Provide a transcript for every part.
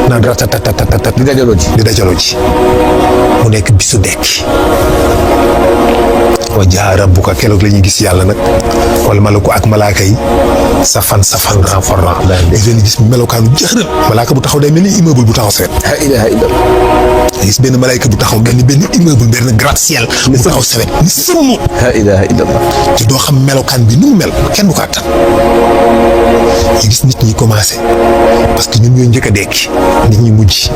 naan ratatatatat di dajaloo ci mu nekk bisu dekki wa jaa rabbuka keroog la ñuy gis yàlla nag wala malaku ak malaaka yi safan renforant gis leen gis melokaanu jëxëral malaaka bu taxaw day mel ni immeuble bu taxaw seen la ilaha illallah gis benn malaaka bu taxaw mel ni benn immeuble benn gratte-ciel bu taxaw sewet ni sëmm la ilaha illallah te doo xam melokaan bi nu mu mel kenn du ko attan ñu gis nit ñi commencé parce que ñun ñooy njëkk a dekki nit ñi mujj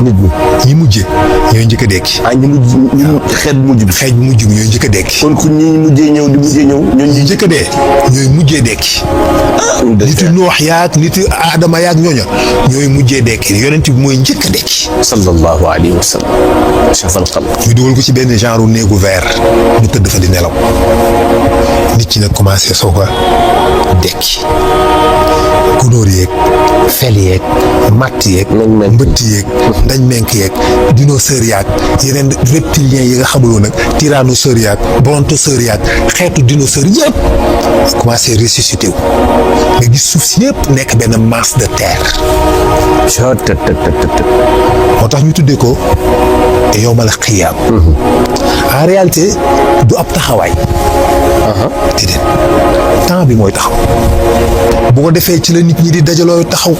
ñi mujjee ñooy njëkk a dekki ñu xeet mujj bi xeej bu mujj bi ñooy njëkk a dekki kon ku ñi mujjee ñëw ñooy njëkk a dee ñooy mujjee dekki nitu Noox yaag nitu Adama yaag ñooña ñooy mujjee dekki yonent bi mooy njëkk a dekki sallallahu alayhi wa sallam shafal qalb ñu dugal ko ci benn genre néegu verre mu tëdd fa di nelaw nit ñi nag commencé soo ko dekki gunóor yeeg fel yeeg matt yeeg mbëtt yeeg ndañ menk yeeg dinosaure yaag yeneen reptilien yi nga xamuloo nag tyrannosaure yaag brontosaure yaag xeetu dinosaure yëpp commencé ressuscité wu nga gis suuf si yëpp nekk benn masse de terre moo tax ñu tuddee ko yowmal xiyaam en réalité du ab taxawaay déedéet temps bi mooy taxaw bu ko defee ci la nit ñi di dajaloo taxaw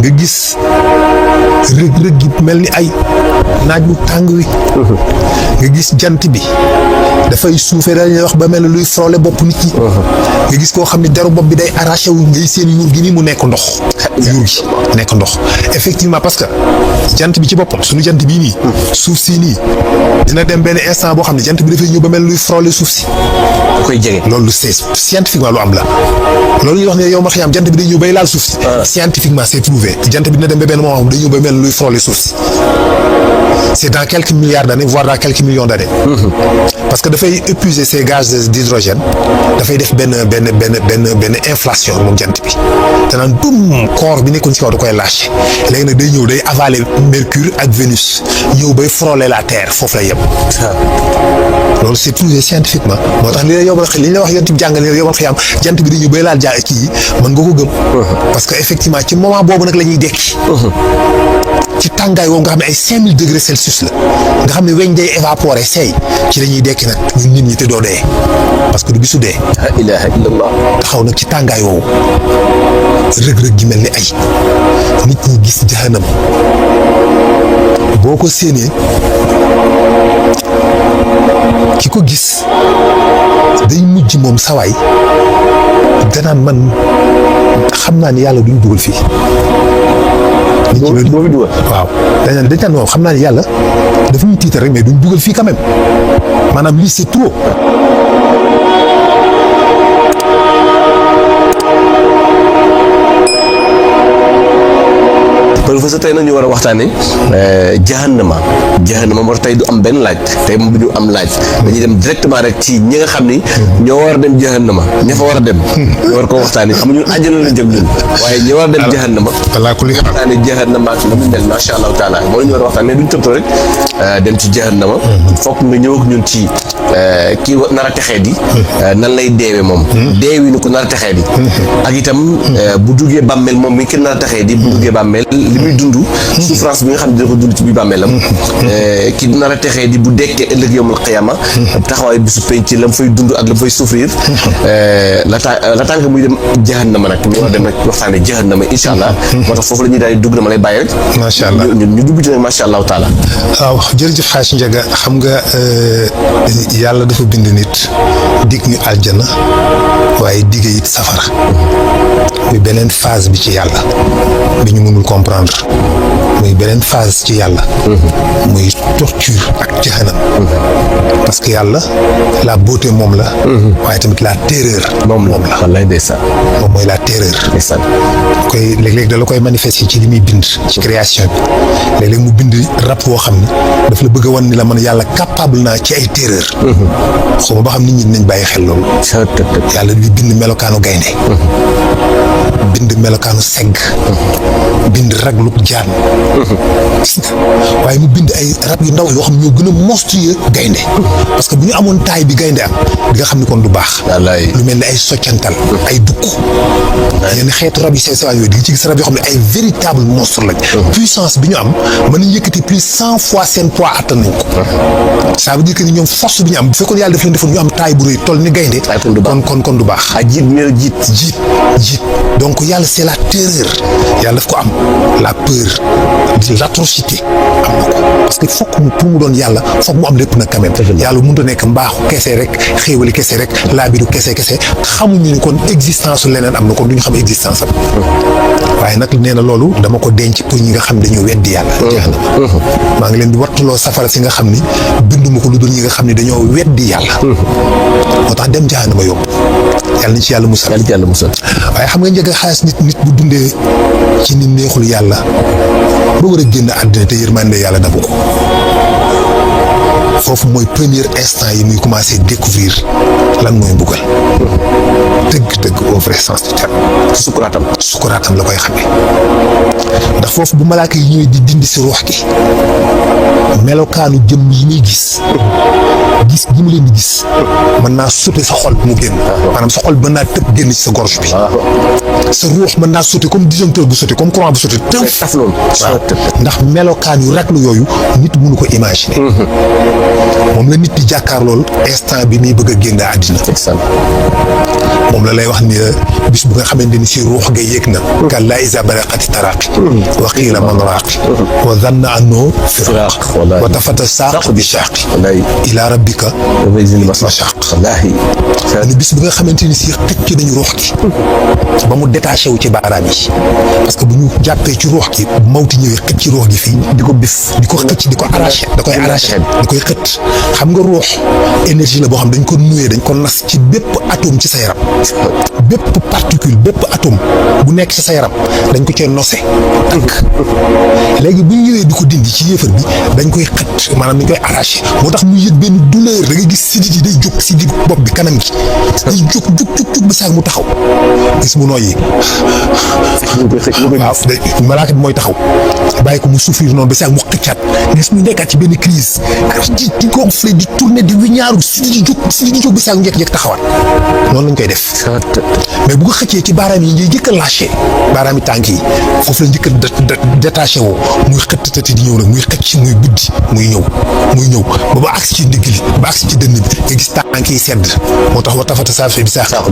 nga gis rëg-rëg gi mel ni ay naaj bu tàng wi nga gis jant bi dafay suufee dañuy wax ba mel ne luy frôler bopp nit ñi nga gis koo xam ne deru bopp bi day arraché wu ngay seen yuur gi ni mu nekk ndox yuur gi nekk ndox effectivement parce que jant bi ci boppam suñu jant bii nii suuf si nii dina dem benn instant boo xam ne jant bi dafay ñëw ba mel luy frôler suuf si koy jege loolu c'est scientifiquement lu am la loolu ñuy wax ne yow ma xiyam jant bi day ñëw bay laal suuf si scientifiquement c'est prouvé jant bi dina dem ba benn moment day ñëw ba mel luy frôler suuf si c'est dans quelques milliards d'années voire dans quelques millions d'années parce que dafay épuiser ces gaz d'hydrogène dafay def benn inflation moom jant bi danaan bum corps bi nekkoon ci kaw da koy lâché léegi nag day ñëw day avaler Mercure ak Vénus ñëw bay frôler la Terre foofu la yem loolu c'est prouvé scientifiquement moo tax li la wax yonent bi jàngal yow xiyam jant bi di ñëw bay laal kii yi mën nga ko gëm parce que effectivement ci moment boobu nag la ñuy dekki ci tàngaay woowu nga xam ne ay 5000 degrés Celsius la nga xam ne weñ day évaporer seey ci la ñuy dekki nag ñun nit ñi te doo dee parce que du bisu dee la ilaha illallah taxaw nag ci tàngaay woowu rëg-rëg gi mel ni ay nit ñi gis jahanam boo ko séenee ki ko gis day mujj moom sawaay danaan man xam naa ni yàlla duñ dugal fii waaw dañ naan moom xam naa ni yàlla dafa ñuy tiital rek mais duñ dugal fii quand même maanaam lii c'est trop professeur tey nañu war a waxtaane jahannama moo tey du am benn laaj tey moom du ñu am laaj dañuy dem directement rek ci ñi nga xam ni ñoo war a dem jahannama ña fa war a dem ñu war ko waxtaane xam ñun àjjana la jëm ñun waaye ñi war a dem jahannama waxtaane jahannama ak lu mu mel masha allahu taala moo la ñu war a waxtaan mais duñ tëbto rek dem ci jahannama fokk nga ñëw ak ñun ci kii nar a texee di nan lay deewe moom deewi ni ko nar a texee di ak itam bu duggee bàmmeel moom mi kenn nar a texee di bu duggee bàmmeel li muy dund souffrance bi nga xam ne dina ko dund ci biir bàmmeelam ki nar a texee di bu dekkee ëllëg yawmul qiyaama taxawaay bisu penc la mu fay dund ak la mu fay souffrir la tànk muy dem jahannama nag ñu war a dem nag waxtaane jahannama incha allah moo tax foofu la ñuy daal di dugg dama lay bàyyi rek macha allah ñu dugg ci nag macha allahu taala waaw jërëjëf xaaj Njaga xam nga yàlla dafa bind nit dig ñu aljana waaye digge it safara muy beneen phase bi ci yàlla bi ñu mënul comprendre muy beneen phase ci yàlla muy torture ak jahanam parce que yàlla la beauté moom la waaye tamit la terreur moom la wallaay ndeysaan moom mooy la terreur ndeysaan koy léeg-léeg da la koy manifester ci li muy bind ci création bi léeg-léeg mu bind rab woo xam ni daf la bëgg a wan ni la man yàlla capable naa ci ay terreur xawma ba xam nit ñi dinañ bàyyi xel loolu yàlla di bind melokaanu gaynde bind melokaanu segg bind raglu jaan gis nga waaye mu bind ay rab yu ndaw yoo xam ñoo gën a monstrueux gaynde parce que bu ñu amoon taay bi gaynde am di nga xam ni kon du baax lu mel ni ay soccantal ay bukk yenn xeetu rab yi sew sewaan yooyu di nga ci gis gis rab yoo xam ne ay véritable monstre lañ. puissance bi ñu am mën nañu yëkkati plus 100 fois seen poids attan nañ ko. ça veut dire que ni ñoom force bi ñu am bu fekkoon yàlla daf leen defoon ñu am taille bu rëy toll ni gaynde. kon du baax. jiit donc yàlla c'est la terreur yàlla daf ko am la peur l'atrocité am na ko parce que fokk mu pour mu doon yàlla fokk mu am lépp nag quand même. yàlla mënut a nekk mbaaxu kese rek xéewali kese rek laabiru kese xamuñu ni kon existence su leneen am na kon du ñu xam existence am. waaye nag nee na loolu dama ko denc pour ñi nga xam dañoo weddi yàlla. jeex na maa ngi leen di wattuloo safara si nga xam ni binduma ko lu dul ñi nga xam ni dañoo weddi yàlla. moo tax dem jahannama yóbbu yàlla nañ ci yàlla musal. waaye xam nga njëkk a xaalis nit bu dundee ci ni neexul yàlla ba war a génn àddina te yërmande yàlla dabu ko foofu mooy premier instant yi muy commencé découvrir lan mooy mbugal dëgg au vrai sens du terme. sukuraatam la koy xamee ndax foofu bu malaaka yi ñëwee di dindi si ruux gi melokaanu jëmm yi muy gis gi mu leen di gis mën naa sauter sa xol bi mu génn maanaam sa xol mën naa tëb génn ci sa gorge bi sa ruux mën naa sauter comme disjoncteur bu sauter comme courant bu sauter taf loolu ndax melokaan yu raglu yooyu nit mënu ko imaginer moom la nit di jàkkaar loolu instant bi muy bëgg a génn àddina moom la lay wax ni bis bu nga xamante ni si ruux ga yéeg na kallaa izaa balagati taraaqi wa qiila man raaqi wa zanna annahu firaaq wa tafata saaq bi shaaqi ilaa rabbika mashaaq ni bis bu nga xamante ni si xëcc nañu ruux gi ba mu détaché wu ci baaraam yi parce que bu ñu jàppee ci ruux gi bu mawti ñëwee xëcc ci ruux gi fii di ko xëcc di ko arraché da koy arraché da koy xëtt xam nga ruux énergie la boo xam dañ ko nuyee dañ ko nas ci bépp atome ci sa yaram bépp particule bépp atome bu nekk ci sa yaram dañ ko cee nosé tànk léegi bu ñu ñëwee di ko dindi ci yéefar bi dañ koy xëtt maanaam dañ koy arraché moo tax muy yëg benn douleur da ngay gis sidit yi day jóg si di bopp bi kanam gi day jóg ba saag mu taxaw gis mu nooyi waaw malaaka bi mooy taxaw bàyyi ko mu souffrir noonu ba saag mu xëccaat gis mu nekkaat ci benn crise di gonfler di tourner di wiñaaru sidit yi jóg ba saag mu njëkk taxawaat noonu lañ koy def mais bu ko xëccee ci baaraam yi ngay njëkk a lâché baaraam yi tànk yi foofu la njëkk a détaché woo muy xëtt di ñëw nag muy xëcc muy buddi muy ñëw ba agsi ci ndigg li ba agsi ci dënn bi nga gis tànk yi sedd moo tax wa tafata saaqu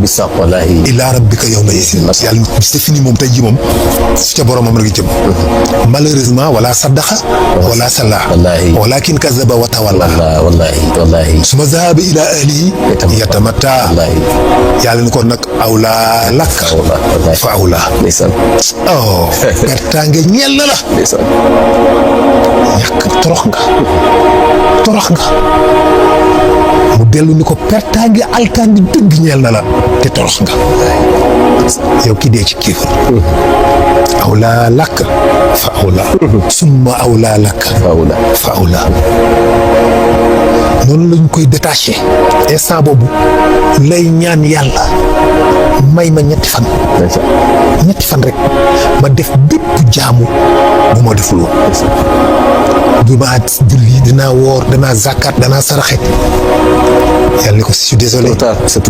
bi saaq wallaahi ilaa rabbika yawma isin yàlla c'est fini moom tey ji moom ca boromam rek jëm malheureusement wala saddaqa wala salla walakin kazaba wa tawalla wallaahi suma zahaba ila ahlihi yatamatta yàlla ni ko nag awlaa lak fa awlaa pertaange ñeel na la ñàkk torox nga mu dellu ni ko pertaange alkaange dëgg ñeel na la te torox nga yow ki dee ci kéefar awlaa lak fa awlaa summa awlaa lak fa awlaa noonu lañ koy détaché instant boobu lay ñaan yàlla may ma ñetti fan rek ma def bépp jaamu bu ma deful woon dinaa julli dinaa woor danaa zakat danaa saraxe yàlla ni ko je suis désolé c'est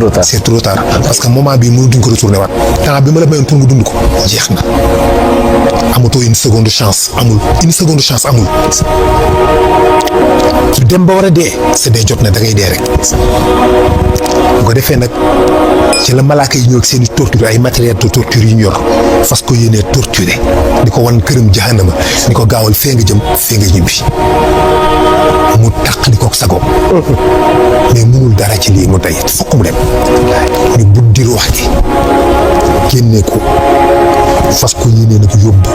trop tard parce que moment bii mënutuñ ko retourné waat temps bi ma la mayoon pour nga dund ko jeex na amatoo une seconde chance amul su dem ba war a dee c'est dee jot na da ngay dee rek bu ko defee nag ci la malaaka yi ñëw ak seen i torture ay matériel de torture yu ñu yor fas ko yéenee torturer di ko wan këram jahannama ni ko gaawal fee nga jëm fee nga ñibbi mu tàqali koog sago mais mënul dara ci lii mu tey fokk mu dem ñu buddi ruux gi génnee ko fas ko yéenee na ko yóbbu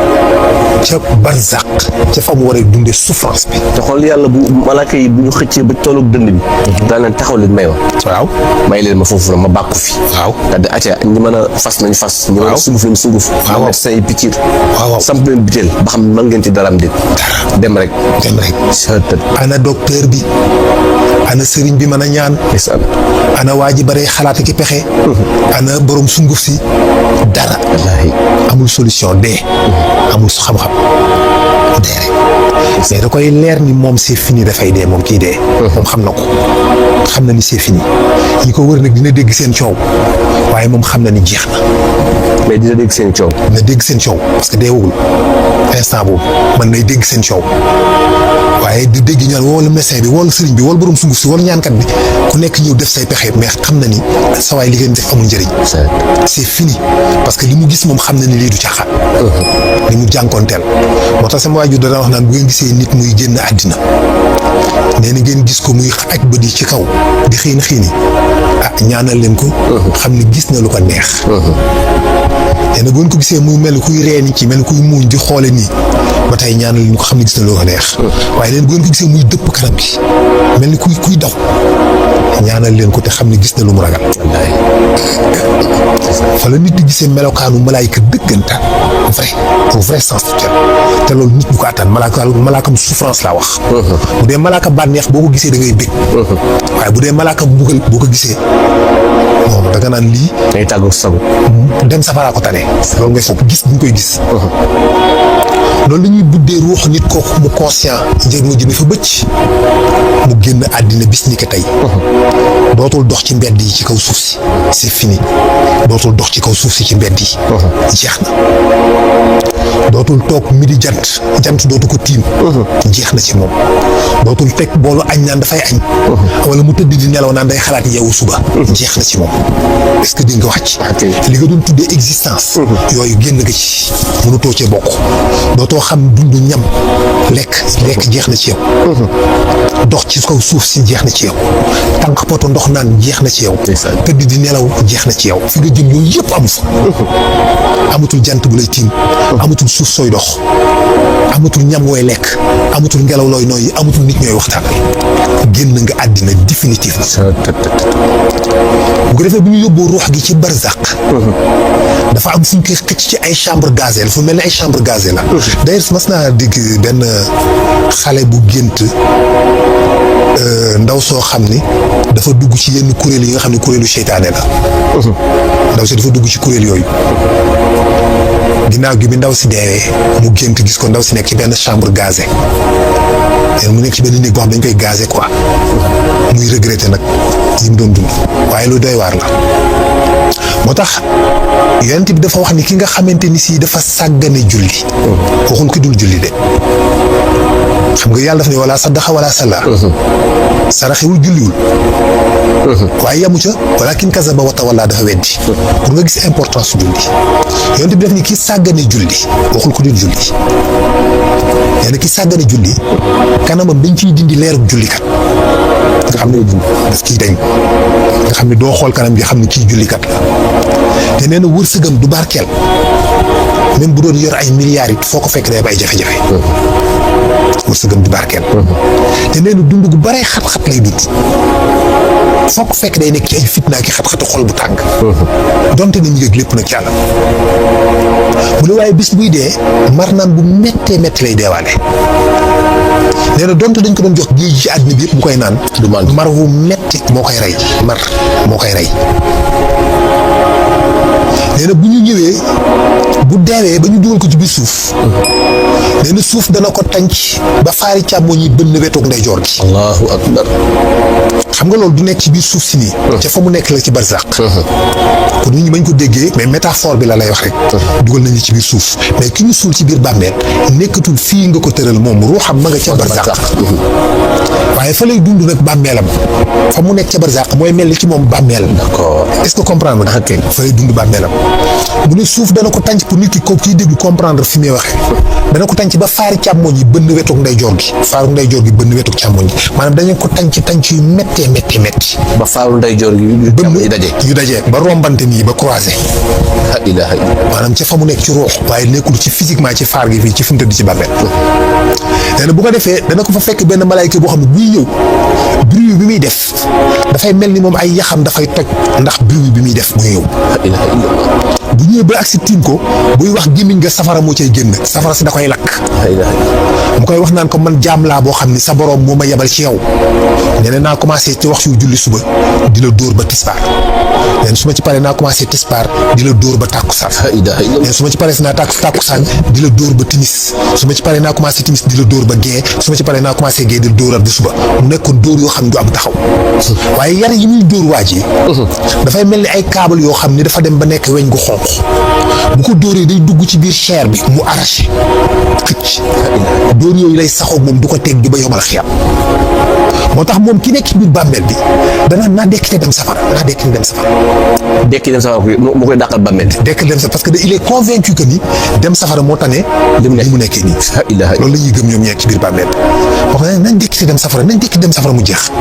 ca barzaq ca fa mu war a dundee souffrance bi. te xool yàlla bu malaaka yi bu ñu xëccee ba tolloog dënd bi. daan leen taxaw leen may wa. waaw may leen ma foofu ma bàkku fi. waaw daal di acca ñi mën a fas nañ fas. waaw ñi mën a sunguf nañ sunguf. waaw médecin yi pikiir. waaw samp leen biteel ba xam mën ngeen ci dara am déet. dem rek. ana docteur bi. ana sëriñ bi mën a ñaan. ana waa ji bare xalaat ki pexe. ana borom sunguf si dara. amul solution dee. amul xam-xam. dee rek mais da koy leer ni moom c'est fini dafay dee moom kii dee. moom xam na ko xam na ni c'est fini ñi ko wër nag dina dégg seen coow waaye moom xam na ni jeex na. mais dina dégg seen coow. dina dégg seen coow parce que deewagul instant boobu mën nay dégg seen coow waaye di dégg ñaan woo la médecin bi woo la sëriñ bi woo la borom sunguf si woo la ñaankat bi ku nekk ñëw def say pexe mais xam na ni sa waay li ngeen def amul njëriñ. c'est fini parce que li mu gis moom xam na ni lii du caaxaan. li mu jànkoonteel moo tax sama waajur dana wax naan bu ngeen gisee nit muy génn àddina nee na ngeen gis ko muy aj ba di ci kaw di xiini ñaanal leen ko. xam ni gis na lu ko neex. nee na bu ngeen ko gisee muy mel kuy reeni ci mel kuy muuñ di xoole nii ba tey ñaanal leen ko xam ni gis na lu ko neex. waaye leen bu ngeen ko gisee muy dëpp kanam gi mel ni kuy daw ñaanal leen ko te xam ni gis na lu mu ragal. fa la nit di gisee melokaanu malaayika dëggantaan au vrai sens du terme te loolu nit ñu ko attan malaakam souffrance laa wax. bu dee malaaka bànneex boo ko gisee da ngay bég. waaye bu dee malaaka mbugal boo ko gisee non da nga naan lii. day tàggu sago. dem safaraa ko tane. loolu ngay foog gis bu ñu koy gis. loolu la ñuy buddee ruux nit kooku mu conscient njëg mu jëme fa bëcc mu génn àddina bis ni ko tey. dootul dox ci mbedd yi ci kaw suuf si c'est fini dootul dox ci kaw suuf si ci mbedd yi. jeex na dootul toog midi jant dootu ko tiim. jeex na ci moom dootul teg boolu añ naan dafay añ. wala mu tëdd di nelaw naan day xalaat yeewu suba. jeex na ci moom est-ce que di nga wàcc. li nga doon tuddee existence. yooyu génn nga ci mënutoo cee bokk. dootoo xam dund ñam lekk jeex na ci yow. dox ci kaw suuf si jeex na ci yow. tànk poto ndox naan jeex na ci yow. tëdd di nelaw jeex na ci yow. fi nga jëm yooyu yëpp amu fa. amatul jant bu lay tiim. amatul suuf sooy dox. amatul ñam wooy lekk. amatul ngelaw looy nooyi amatul nit ñooy waxtaanal. génn nga àddina définitivement. bu ko defee bu ñu yóbboo ruux gi ci barzaq. dafa am fu ñu koy xëcc ci ay chambre gazelle fu mel ni ay chambre gazelle la. d'ailleurs mas naa dégg benn xale bu gént ndaw soo xam ni dafa dugg ci yenn kuréel yi nga xam ne kuréelu seytaane la. ndaw si dafa dugg ci kuréel yooyu. ginnaaw gi bi ndaw si deewee mu gént gis ko ndaw si nekk ci benn chambre gazée mu nekk ci benn néeg boo xam dañ koy gazé quoi muy regretté nag yi mu doon dund waaye lu doy waar la. moo tax yonent bi dafa wax ni ki nga xamante ni si dafa sàggane julli. waxul ki dul julli de. xam nga yàlla daf ne wala saddaxa wala salla. saraxewul julliwul. waaye yamu ca walakin kazaba wa tawalla dafa weddi. pour nga gis importance julli. yonent bi daf ni ki sàggane julli waxul ko dul julli. nee na ki sàggane julli kanamam dañ ciy dindi leerug jullikat. nga xam ne daf ciy dañ. nga xam ne doo xool kanam gi xam ne kii jullikat la. te nee na wërsëgam du barkeel même bu doon yor ay milliards it foo ko fekk day am ay jafe-jafe. wërsëgam du barkeel. te nee na dund gu baree xat-xat lay dund. foo ko fekk day nekk ci ay fitna ki xat-xatu xol bu tàng. donte nañu yëg lépp nag ci yàlla. mu ne waaye bis buy dee mar naan bu méttee métti lay deewaale. nee na donte dañ ko doon jox géej ci àddina bi yëpp mu koy naan. du mar wu métti moo koy rey mar moo koy rey. nee na bu ñu ñëwee bu deewee ba ñu dugal ko ci biir suuf. nee na suuf dana ko tànc ba faari càmmoñ yi bënn wetoog ndeyjoor gi. allahu akbar. xam nga loolu du nekk ci biir suuf si nii. ca fa mu nekk la ci barzaq. pour nit ñi bañ ko déggee mais métaphore bi la lay wax rek. dugal nañu ci biir suuf mais ki ñu suul ci biir bàmmeel nekkatul fii nga ko tëral moom ruuxam ma nga ca barzaq. waaye fa lay dund nag bàmmeelam fa mu nekk ca barzaq mooy mel ni ci moom bàmmeel. d'accord est-ce que comprendre nga. fa lay dund bàmmeelam. mu ne suuf dana ko tànc pour nit ki ko kiy déglu comprendre fi muy waxee. dana ko tànc ba faari càmmoñ yi bënn wetoog ndeyjoor gi. faaru ndeyjoor gi bënn wetoog càmmoñ gi maanaam dañu ko tànc yu méttee métti. ba faaru ndeyjoor gi bënn yu daje ba rombante nii ba croisé. la ilaha illallah. maanaam ca fa mu nekk ci ruux waaye nekkul ci physiquement ci faar gi fii ci fi mu tëdd ci bàmmeel. nee na bu ko defee dana ko fa fekk benn malaayka boo xam ne buy ñëw bruit bi muy def dafay mel ni moom ay yaxam dafay toj ndax bruit bi muy def muy ñëw. la ilaha illallah. bu ñëwee ba agsi tiim ko buy wax gémmiñ nga safara moo cay génn safara si da koy lakk. mu koy wax naan ko man jaam laa boo xam ni sa boroom moo ma yebal ci yow nee na naa commencé ci wax yu julli suba di la dóor ba tisbaar leen su ma ci paree naa commencé tisbaar di la dóor ba tàkkusaan leen su ma ci paree naa tàkkusaan di la dóor ba timis su ma ci paree naa commencé timis di la dóor ba gee su ma ci paree naa commencé gee di la dóoraat ba suba mu nekkoon dóor yoo xam ne du am taxaw waaye yar yi muy dóor waa ji dafay mel ni ay câble yoo xam ne dafa dem ba nekk weñ gu xonq bu ko dóoree day dugg ci biir chair bi mu arraché xëcc dóor yooyu lay saxoog moom du ko teg di ba yomal xiyam moo tax moom ki nekk ci biir bàmmeel bi danaa naa dekkite dem safara dekki dem safara mu koy dàqal bàmmeel dekkite dem safara parce que il est convaincu que ni dem safara moo tane li mu nekkee nii loolu la ñuy gëm ñoom ñeent ci biir bàmmeel bi wax nañ dekkite dem safara nañ dekki dem safara mu jeex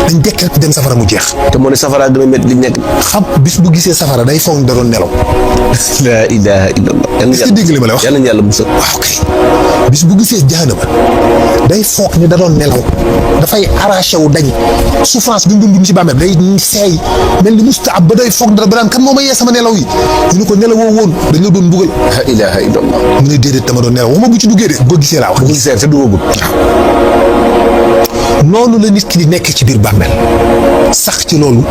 nañ dekki dem safara mu jeex te moo ne safara gën a métti li nekk xam bis bu gisee safara day foog da doon nelaw la ilaha illallah est-ce que dégg li ma la wax yàlla na yàlla musal waaw kay bis bu gisee jahanama day foog ni da doon nelaw dafay arraché wu dañ souffrance bi mu dund ci bàmmeel day seey mel ni musta ab ba day foog dara ba daan kan moo ma yee sama nelaw yi ñu ne ko nelawoo woon dañ la doon mbugal la ilaha illallah mu ne déedéet dama doon nelaw waxuma bu ci duggee de bu ko gisee laa wax bu gisee te duggagul noonu la nit ki di nekk ci biir bàmmeel sax ci loolu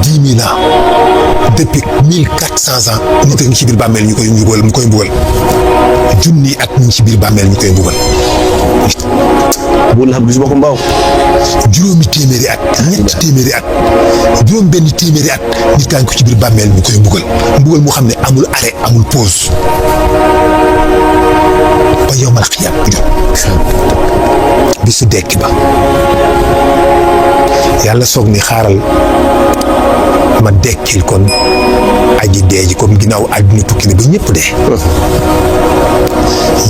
10 000 ans depuis 1400 ans nit a ngi ci biir bàmmeel ñu koy mbugal junni at ñu ci biir bàmmeel ñu koy mbugal bu la xam gis boo ko mbaaw juróomi téeméeri at ñetti téeméeri at juróom benn téeméeri at nit kaa ngi ko ci biir bàmmeel ñu koy mbugal mu xam ne amul arrêt amul pause ba yowmal xiyaam bisu dekki ba yàlla soog ni xaaral ma dekkil kon aji dee ji comme ginnaaw àddina tukki na ba ñëpp dee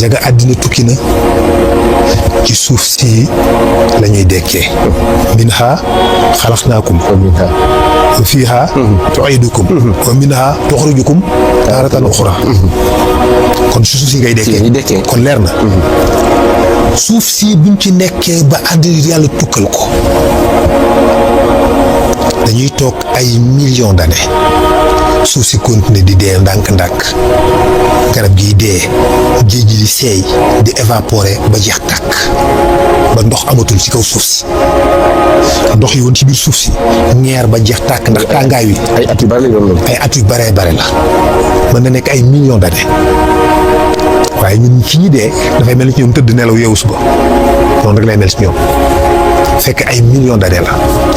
jaga àddina tukki na ci suuf si la ñuy dekkee minha xalaqnaakum wa fiiha tu'iidukum wa minha tuxrijukum taaratan uxra kon ci suuf si ngay dekkee kon leer na suuf si buñ ci nekkee ba àddina yàlla tukkal ko dañuy toog ay millions d'années suuf si continuer di dee ndànk-ndànk garab gi dee géej gi di seey di évaporer ba jeex tàkk ba ndox amatul ci kaw suuf si ndox yi woon ci biir suuf si ñeer ba jeex tàkk ndax tàngaay wi ay at yu bari la ay at yu bare bare la mën na nekk ay millions d'années waaye ñun ci ñi dee dafay mel ni ci ñoom tëdd nelaw yeewu suba noonu rek lay mel ci ñoom fekk ay millions d'années la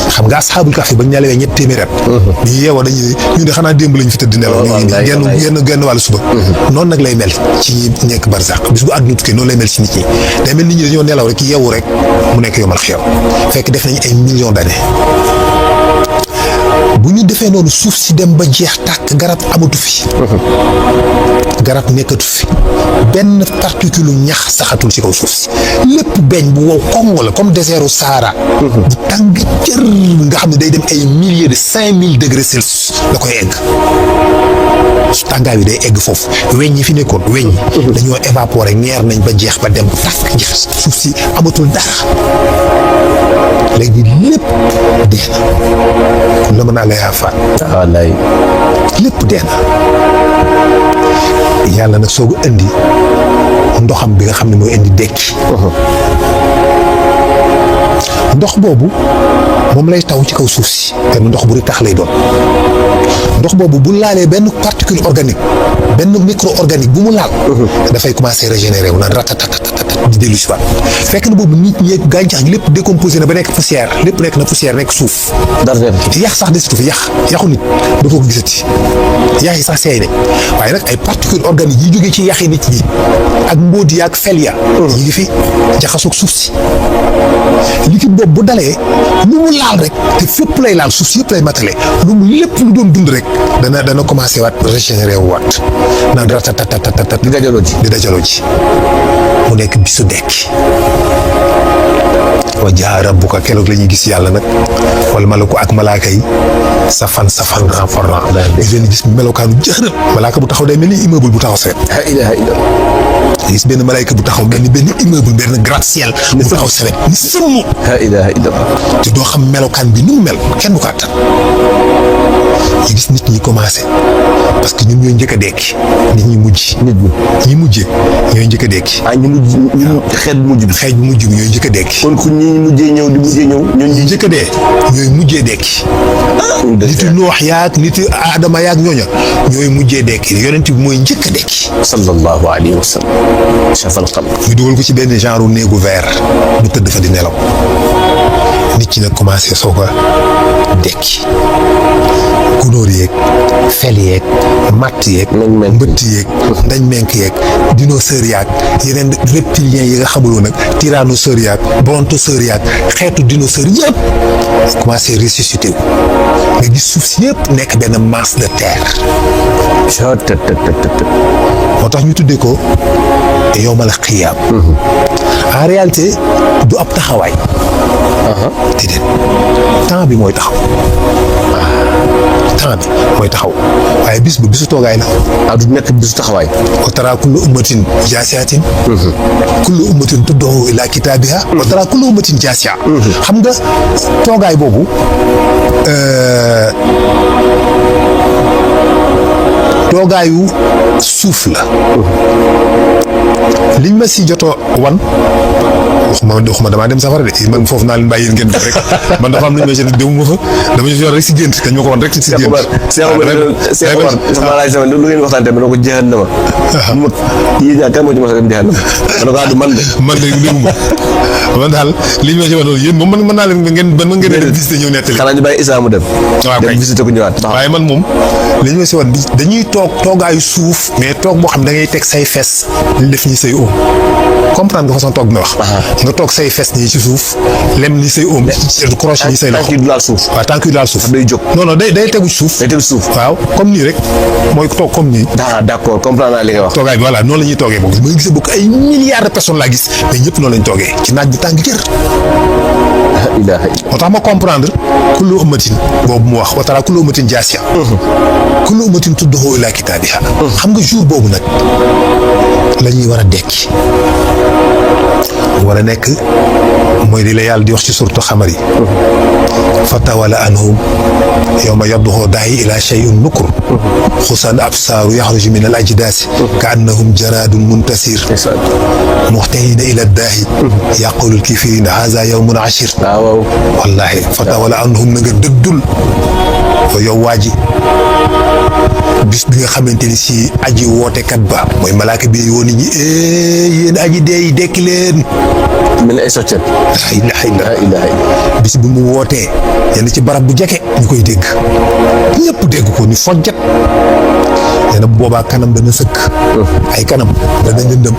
xam nga asxaabul kahfi ba ñu nelawee ñetti téeméeri at bi ñu yeewoo dañuy ñu ne xanaa démb lañu fi tëdd nelaw ñu ngi genn wàllu suba noonu nag lay mel ci ñi nekk barzaq bis bu àdduna tukkee noonu lay mel ci nit ñi day mel nit ñi dañoo nelaw rek yeewu rek mu nekk yomal xew fekk def nañu ay millions d'années bu ñu defee noonu suuf si dem ba jeex tàkk garab amatu fi garab nekkatu fi benn particule ñax saxatul ci kaw suuf si lépp beñ bu wow koŋ wala comme désertu Sahara bu tàng jër nga xam ne day dem ay milliers de 5000 degrés Celsius la koy egg su tàngaay bi day egg foofu weñ ñi fi nekkoon weñ ñi dañoo évaporer ñeer nañ ba jeex ba dem tàkk jeex suuf si amatul dara léegi lépp dee na kon la mën naa lay faat wallaay lépp dee na yàlla nag soog a indi ndoxam bi nga xam ne mooy indi dekki ndox boobu moom lay taw ci kaw suuf si benn ndox bu ritax lay doon ndox boobu bu laalee benn particule organique benn micro-organique bu mu laal dafay commencer régénérer wu naan ratatatatat di dellu si waat fekk na boobu nit ñi gàncax gi lépp décomposé na ba nekk poussière lépp nekk na poussière nekk suuf yax sax desitu fi yaxu nit dafa ko gisati yax yi sax seey nañ waaye nag ay particules organiques yi jógee ci yaxi nit ñi ak mbóot yi ak fel ya ñi ngi fi jaxasoog suuf si liquide boobu bu dalee lu mu laal rek te fépp lay laal suuf si yëpp lay matale lu mu lépp lu doon dund rek dana commencé waat régénéré wu waat naan ratatatatat di dajaloo ji mu nekk bisu dekki wa jaa rabbuka keroog la ñuy gis yàlla nag wala malaku ak malaaka yi safan renforant gis leen gis melokaanu jëxërët malaaka bu taxaw day mel ni immeuble bu taxaw sawet la ilaha illallah gis benn malaaka bu taxaw mel ni benn immeuble benn gratte-ciel bu taxaw sawet ni sëmm la ilaha illallah te doo xam melokaan bi ni mu mel kenn du ko attan ñu gis nit ñi commencé parce que ñun ñooy njëkk a dekki nit ñi mujj. ñi mujjee ñooy njëkk a dekki. ñu mujj ñu xeet bu mujj bi. xeet bu mujj bi ñooy njëkk a dekki. kon ku ñi mujjee ñëw di mujjee ñëw. ñooñu ñu njëkk a dee ñooy mujjee dekki. nitu Noox yaag nitu Adama yaag ñooña ñooy mujjee dekki yonent bi mooy njëkk a dekki. sallallahu alayhi wa sallam. shafal qalb. ñu dugal ko ci benn genre néegu verre mu tëdd fa di nelaw nit ñi nag commencé soog a dekki gunóor yeeg fel yeeg matt yeeg mbëtt yeeg ndañ menk yeeg dinosaures yaag yeneen reptiliens yi nga xamuloo nag tyrannosaures yaag brontosaures yaag xeetu dinosaures yëpp commencé ressuscité wu nga gis suuf si yëpp nekk benn masse de terre. moo tax ñu tuddee ko yawmal qiyaam. en réalité du ab taxawaay. déedéet temps bi mooy taxaw. temps bi mooy taxaw waaye bis bu bisu toogaay la. du nekk bisu taxawaay. wa tara kullu ummatin jaasiatin. kullu ummatin tud'u ila kitaabiha. wa tara kullu ummatin jaasia. xam nga toogaay boobu. toogaayu suuf la. liñ ma si joto wan waxuma damaa dem safara de man foofu naa leen bàyyi yéen ngeen def rek man dafa am lu ñu ma si demuma fa dama ñu yor rek si gént dañ ma ko wan rek si gént. Cheikh Omar sama laaj sama lu ngeen waxtaan tamit ko jahannama. yéen ñaar kan moo ci mos a dem jahannama. man du man de. man de demuma man daal liñ ma si wan yéen moom mën naa leen ngeen dem visité ñëw nettali. xanaa ñu bàyyi Issa mu dem. waaw kay dem visité ko ñëwaat. waaye man moom liñ ma si wan dañuy toogaayu suuf mais toog boo xam da ngay teg say fes li def ñi say oom comprendre nga façon toog bi ma wax. nga toog say fes nii ci suuf lem ni say oom crochet ni say loxo. tànk yi du laal suuf. waaw tànk yi du laal suuf. day jóg non day tegu ci suuf. day tegu suuf. waaw comme nii rek mooy toog comme nii. d'accord comprendre naa li nga wax. toogaay bi voilà noonu la ñuy toogee boobu ma gisee bokk ay milliards de personnes laa gis mais ñëpp noonu lañ toogee ci naaj bi tàng jër. moo tax ma comprendre kullu ummatin boobu mu wax wa tara kullu ummatin jaasiya. kullu ummatin tud'u ila kitaabiha. xam nga jour boobu nag la ñuy war a dekki war a nekk mooy li la yàlla di wax ci suratu xamar yi. fatawalla anhum yawma yad'u daa'i ila shay'in nukur. xusan absaaru yaxruju min al ajdaasi ka annahum jaraadun muntasir. muhtahiina ila daa'i yaqulu al kaafiriina haazaa yawmun ashir. waaw wallaahi fatawalla anhum na nga dëddul yow waa ji bis bi nga xamante ni si aji wootekat ba mooy malaaka bi woon nit ñi yéen aji dee yi dekki leen. mel ni ay soccet. la ilaha bis bi mu wootee yenn ci barab bu jege ñu koy dégg ñëpp dégg ko ni fojjat nee na bu boobaa kanam dana sëkk. ay kanam dana lëndëm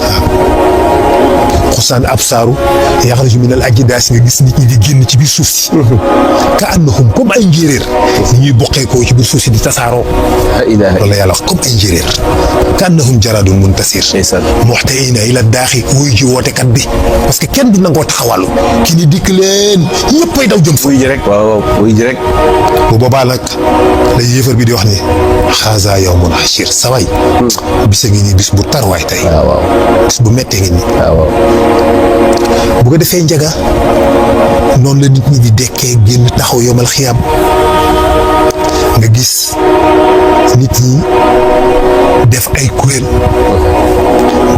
waaw. xusaan absaaru yaxruju min al ajdaas nga gis nit ñi di génn ci biir suuf si. ka annahum comme ay njéeréer. ni ñuy boqeekoo ci biir suuf si di tasaaroo. loolu la yàlla wax comme ay njéeréer. ka annahum jaraadun muntasir. muhtahiina ila daaxi wuy ji wootekat bi parce que kenn du nangoo taxawàllu ki ni dikk leen ñëppay daw jëm fa. wuy ji rek waaw wuy ji rek. bu boobaa nag la yéefar bi di wax ni xaaza yawmun ashir saway bisa ngi nii bis bu tarwaay tey. waaw bis bu méttee ngi nii. waaw. bu ko defee njaga noonu la nit ñi di dekkee génn taxaw yomal xiyaam nga gis nit ñi def ay kuréel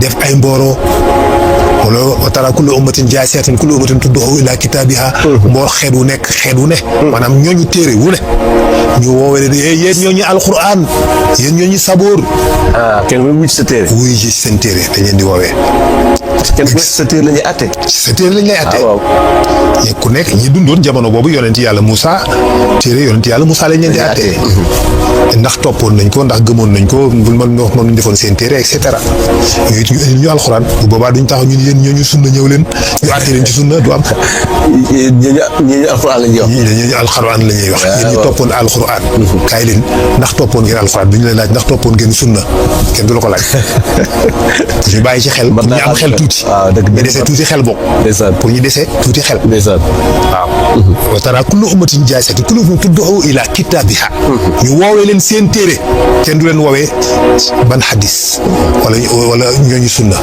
def ay mbooroo wala wa tara kullu ummatin jaasiyatin kullu ummatin tud'u ila kitaabiha mboor xeet wu ne maanaam ñooñu téere wu ne ñu woowee ne yéen ñooñu alquran yéen ñooñu saboor. kenn wuy ci sa téere. wuy ci seen téere dañ leen di woowee. kenn ku nekk sa téere la ñuy àtte. sa téere lañ lay àtte. waaw. ku nekk ñi dundoon jamono boobu yonent yàlla Moussa téere yonent yàlla Moussa lañ leen di àtte. ndax toppoon nañ ko ndax gëmoon nañ ko mën nañ defoon seen téere et cetera yooyu ñu alxuraan bu boobaa duñ taxaw ñun yéen ñooñu sunna ñëw leen ñu àtte leen ci sunna du am. ñooñu alxuraan la ñuy wax. ñooñu alxuraan la ñuy wax. yéen ñu toppoon alxuraan. kaay leen ndax toppoon ngeen alxuraan duñu leen laaj ndax toppoon ngeen sunna kenn du la ko laaj. ñu bàyyi ci xel. pour ñu am xel tuuti. waaw dëgg ñu dese tuuti xel bokk. ndeysaan pour ñu dese tuuti xel. ndeysaan. waaw. wa tara kullu ummatin jaasiyatun kulluhum tud'u ila kitaabiha. ñu woowee leen seen téere kenn du leen woowee ban xadis wala ñooñu sunna.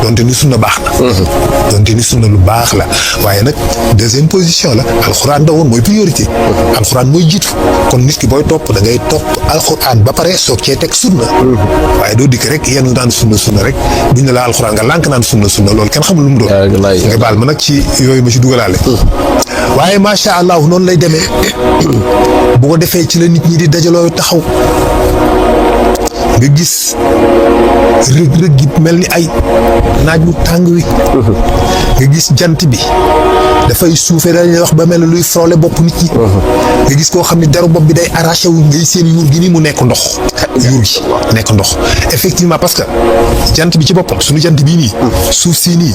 donte ni sunna baax na. donte ni sunna lu baax la waaye nag deuxième position la alxuraan da woon mooy priorité. alxuraan mooy jiitu kon nit ki booy topp da ngay topp alxuraan ba pare soog cee teg sunna. waaye doo dikk rek yenn naan sunna rek buñ ne la alxuraan nga lànk naan sunna loolu kenn xamul lu mu doon. nga baal ma nag ci yooyu ma ci dugalaale. waaye macha allah noonu lay demee bu ko defee ci la nit ñi di dajaloo taxaw nga gis rëg-rëg gi mel ni ay naaj bu tàng wi. nga gis jant bi dafay suufee dañuy wax ba mel ne luy frôler bopp nit ñi. nga gis koo xam ne deru bopp bi day arraché wu ngay seen yuur gi ni mu nekk ndox. yuur gi nekk ndox effectivement parce que jant bi ci boppam suñu jant bii nii. suuf si nii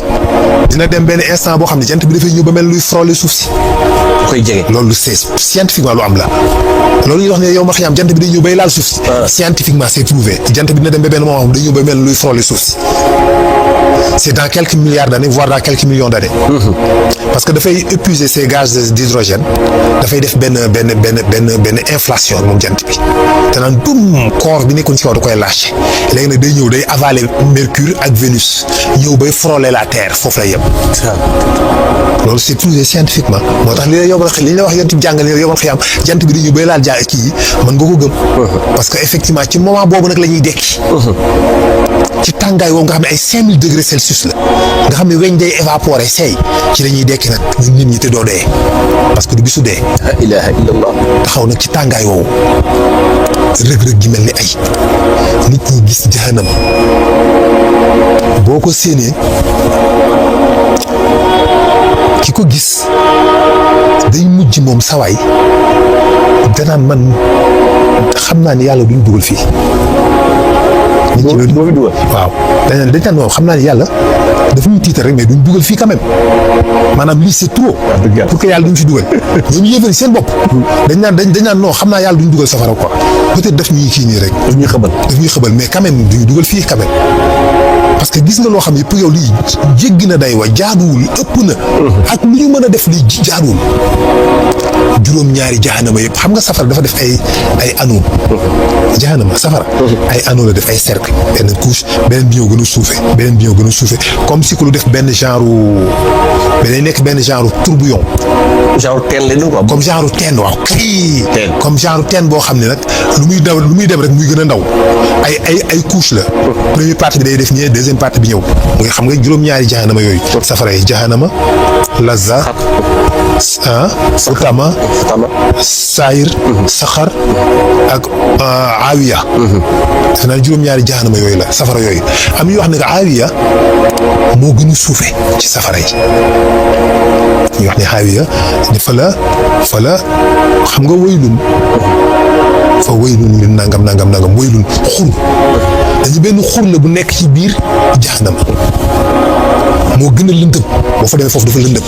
dina dem benn instant boo xam ne jant bi dafay ñëw ba mel luy frôler suuf si. koy jege loolu c'est scientifiquement lu am la. loolu ñuy wax ne yow ma xam jant bi day ñëw bay laal suuf si. scientifiquement c'est prouvé jant bi dina dem ba benn moment day ñëw ba mel luy frôler suuf si. c'est dans quelques milliards d'années voire dans quelques millions d'années. parce que dafay épuiser ces gaz d'hydrogène dafay def benn inflation moom jant bi te naan dum corps bi nekkoon ci kaw da koy lâché léegi nag day ñëw day avaler Mercure ak Vénus ñëw bay frôler la Terre foofu la yem. loolu c'est prouvé scientifiquement moo tax li la yóbbal li ñu la wax yonent bi jàngal yóbbal xiyam jant bi di ñëw bay laal kii yi mën nga ko gëm. parce que effectivement ci moment boobu nag la ñuy dekki. ci tàngaay woowu nga xam ne ay 5000 degrés Celsius la nga xam ne weñ day évaporer seey ci la ñuy dekki nag ñun nit ñi te doo dee parce que du bisu dee. la ilaha illallah. taxaw nag ci tàngaay woowu rëg-rëg gi mel ni ay nit ñi gis jahannam boo ko séenee ki ko gis day mujj moom sawaay danaan man xam naa ni yàlla duñ dugal fii. boo fi dugal waaw dañ naan moom xam naa ne yàlla dafa ñu tiital rek mais duñ dugal fii quand même maanaam lii c'est trop pour que yàlla duñ fi dugal ñoom yéefari seen bopp dañ naan non xam naa yàlla duñ dugal safara quoi peut-être daf ñuy kii nii rek daf ñuy xëbal mais quand même duñu dugal fii quand même parce que gis nga loo xam ne pour yow lii jéggi na day wa jaaduwul ëpp na ak lu ñu mën a def lii jaaduwul juróom-ñaari jahanama yëpp xam nga safara dafa def ay anneaux jahanama safara ay anneaux la def ay cercle benn couche beneen bi ñëw gën a suufe beneen bi ñëw gën a suufe comme si ku lu def benn genre day nekk benn genre tourbillon genre teen la quoi comme genre teen waaw kay comme genre teen boo xam ne nag lu muy dem rek muy gën a ndaw ay couche la première partie bi day def ñee deuxième partie bi ñëw muy xam nga juróom-ñaari jahanama yooyu safara yi jahanama lazza utama saayir saxar ak aawiya defe naa juróom-ñaari jahanama yooyu la safara yooyu am ñu wax ne que aawiya moo gën a suufe ci safara yi ñu wax ne aawiya ne fa la xam nga waylun fa waylun li nangam waylun xur dañu benn xur la bu nekk ci biir jahanama moo gën a lëndëm boo fa demee foofu dafa lëndëm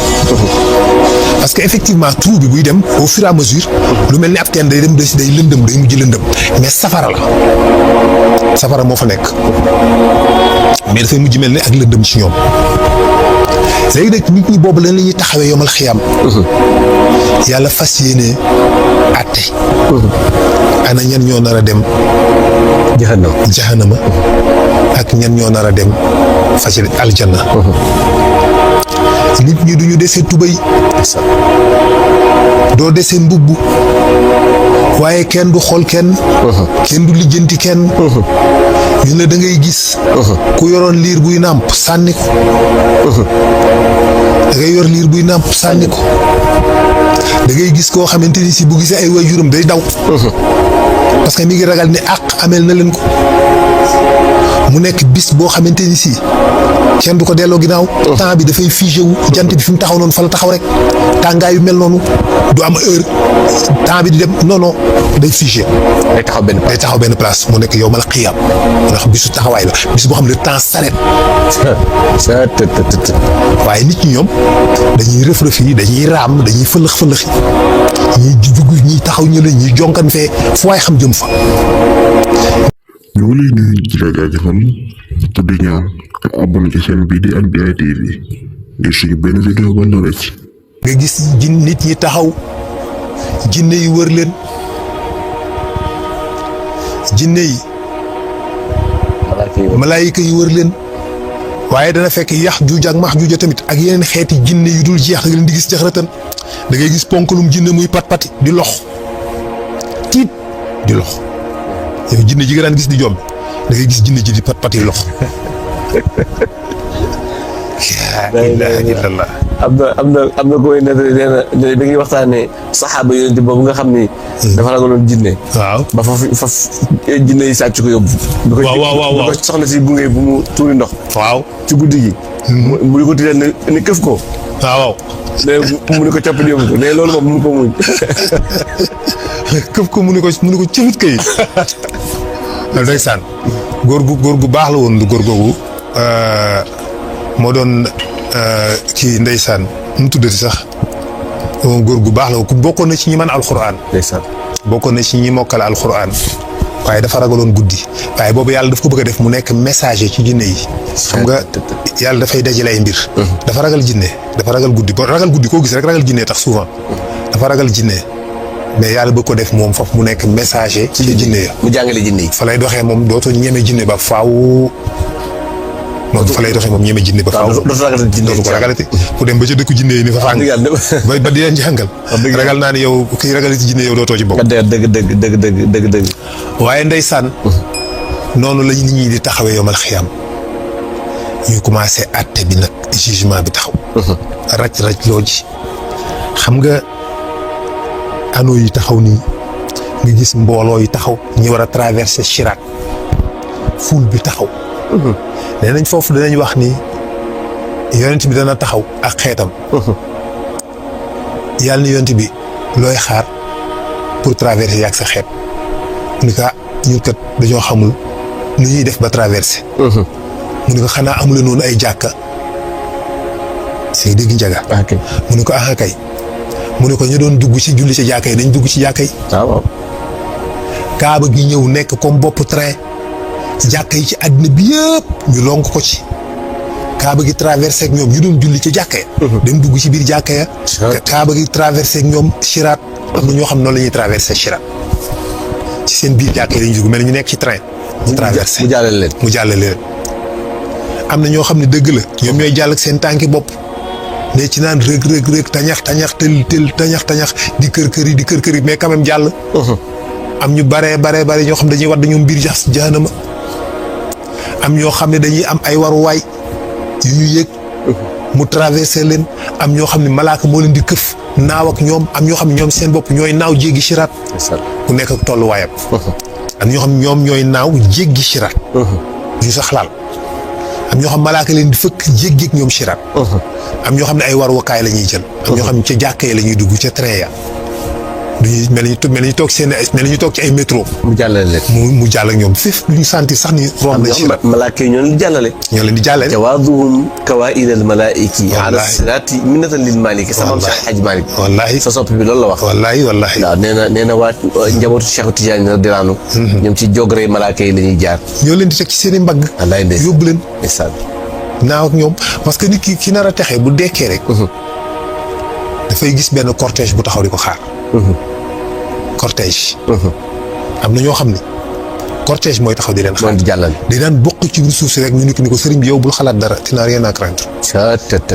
parce que effectivement trou bi buy dem au fur et à mesure lu mel ni ab teen day dem day lëndëm day mujj lëndëm mais safara moo fa nekk mais dafay mujj mel ni ak lëndëm ci ñoom léegi nag nit ñi boobu lan la ñuy taxawee yomal xiyam yàlla fas yéene àtte ana ñan ñoo nar a dem jahannama ak ñan ñoo nar a dem fas yéene aljanna nit ñi duñu dese tubéy doo dese mbubb waaye kenn du xool kenn du lijjanti kenn ñu ne da ngay gis ku yoroon liir buy nàmp sànni ko da ngay yor liir buy nàmp sànni ko da ngay gis koo xamante ni si bu gisee ay waajuram day daw parce que mi ngi ragal ni àq ameel na leen ko mu nekk bis boo xamante ni si kenn du ko delloo ginnaaw temps bi dafay figé wu jant bi fi mu taxaw noonu fa la taxaw rek tàngaay yu mel noonu du am heure temps bi di dem non day figé day taxaw benn place mu nekk yawmal qiyaam ndax bisu taxawaay la bis boo xam ne temps s'arrête waaye nit ñi ñoom dañuy rëf yi dañuy raam dañuy fëlëx ñiy dugg ñiy taxaw ñu la ñuy jonkan fee fu waay xam jëm fa ñu ngi lay nuyu di la jaajëfal te di ñaan te abonné ci chaîne bii di Anbiya TV ngir suñu benn vidéo ba la rëcc. nga gis nit ñi taxaw jinne yi wër leen jinne yi malaayika yi wër leen waaye dana fekk Yaxjuuj ak Maxjuuj tamit ak yeneen xeeti jinne yu dul jeex da nga leen di gis jaxratan da ngay gis ponkalum jinne muy pat-pati di lox tiit di lox yow jinne ji nga daan gis di jombi da ngay gis jinne ji di pat-pati lox laa ilaaha illallah. am na koy nettali nee na da ngay waxtaanee saxaaba yonent boobu nga xam ni. dafa ragaloon jinne. waaw ba fa jinne yi sàcc ko yóbbu. waaw bu ko soxna si gunge bu mu tuuri ndox. waaw ci guddi gi. mu di ko tuddee ne këf ko. waaw. mu ni ko coppite yóbbu ko mais loolu moom mënu ko muñ. këf ko mu ni ko cëfit kay. ndeysaan góor gu baax la woon góor googu. moo doon ci ndeysaan mu tuddati sax moom góor gu baax la ku bokkoon na ci ñi man alxuraan. ndeysaan bokkoon na ci ñi mokkal alxuraan waaye dafa ragaloon guddi waaye boobu yàlla daf ko bëgg a def mu nekk messager ci jinne yi. xam nga yàlla dafay dajale ay mbir. dafa ragal jinne dafa ragal guddi ba ragal guddi koo gis rek ragal jinne tax souvent dafa ragal jinne mais yàlla bëgg ko def moom foofu mu nekk messager. ci jinne ya mu jàngale jinne yi. fa lay doxee moom dootoo ñeme jinne ba faaw. moom fa lay doxee moom ñeme jinne ba faaw. dootu ko ragalati ku dem ba ca dëkku jinne yi ni fa fàng. ba di leen jàngal. ragal naa ni yow kii ragalati jinne yow dootoo ci bokk. dëgg. waaye ndeysaan noonu la nit ñi di taxawee yomal xiyaam ñu commencé àtte bi nag jugement bi taxaw. raj loo ji xam nga anneau yi taxaw nii nga gis mbooloo yi taxaw ñi war a traverser Chiraat foule bi taxaw. nee nañ foofu danañ wax ni yonent bi dana taxaw ak xeetam. yàlla ni yonent bi looy xaar pour traverser yaag sa xeet. mu ni ko ñun kat dañoo xamul nu ñuy def ba traverser. mu ni ko xanaa amule noonu ay jàkka. c'est dégg njaga. mu ni ko ah kay. mu ni ko ñu doon dugg ci julli ci jàkka yi nañ dugg ci jàkka yi. waaw. kaaba gi ñëw nekk comme bopp train. jàkka yi ci àddina bi yëpp ñu lonk ko ci kaaba gi traversé ak ñoom ñu doon julli ci jàkka ya dem dugg ci biir jàkka ya kaaba gi traversé ak ñoom Chiraat am na ñoo xam noonu la ñuy traversé Chiraat ci seen biir jàkka yi lañu dugg mel ni ñu nekk ci train ñu traversé mu jàllale leen am na ñoo xam ne dëgg la ñoom ñooy jàll ak seen tànki bopp ne ci naan rëg tañax tañax di kër yi mais quand même jàll am ñu bare ñoo xam dañuy wadd ñoom biir jahanama am ñoo xam ne dañuy am ay waruwaay yu ñu yëg mu traversé leen am ñoo xam ne malaaka moo leen di këf naaw ak ñoom am ñoo xam ne ñoom seen bopp ñooy naaw jéggi Chiraat ku nekk ak tolluwaayam am ñoo xam ne ñoom ñooy naaw jéggi Chiraat ñu sax laal am ñoo xam malaaka leen di fëkk jéggi ak ñoom Chiraat am ñoo xam ne ay waruwakaay la ñuy jël am ñoo xam ne ca jàkka yi la ñuy dugg ca train ya duñu mel ni ñu toog ci ay métro. mu jàllale leen. mu jàll ak ñoom fépp lu ñu sentir sax ni romb na ci malaaka yi ñoo leen di jàllale. jawaaduhum kawaa'idal malaa'iki ala siraati minnatan lil maaliki sama Cheikh Hadj Malick. wallaahi sa soppi bi loolu la wax. wallaahi. waaw nee na waa njabootu Cheikh Tidiane radiyallaahu anhu ñoom ci jogree malaaka yi la ñuy jaar. ñoo leen di teg ci seen i mbagg. wallaay ndeysaan yóbbu leen. ndeysaan. naaw ak ñoom parce que nit ki nar a texee bu dekkee rek. dafay gis benn cortège bu taxaw di ko xaar. cortège. am na ñoo xam ne cortège mooy taxaw di leen xaar. di jàllale. di daan bokk ci suuf si rek ñu ni ko sëriñ bi yow bul xalaat dara tu n'as rien à craindre.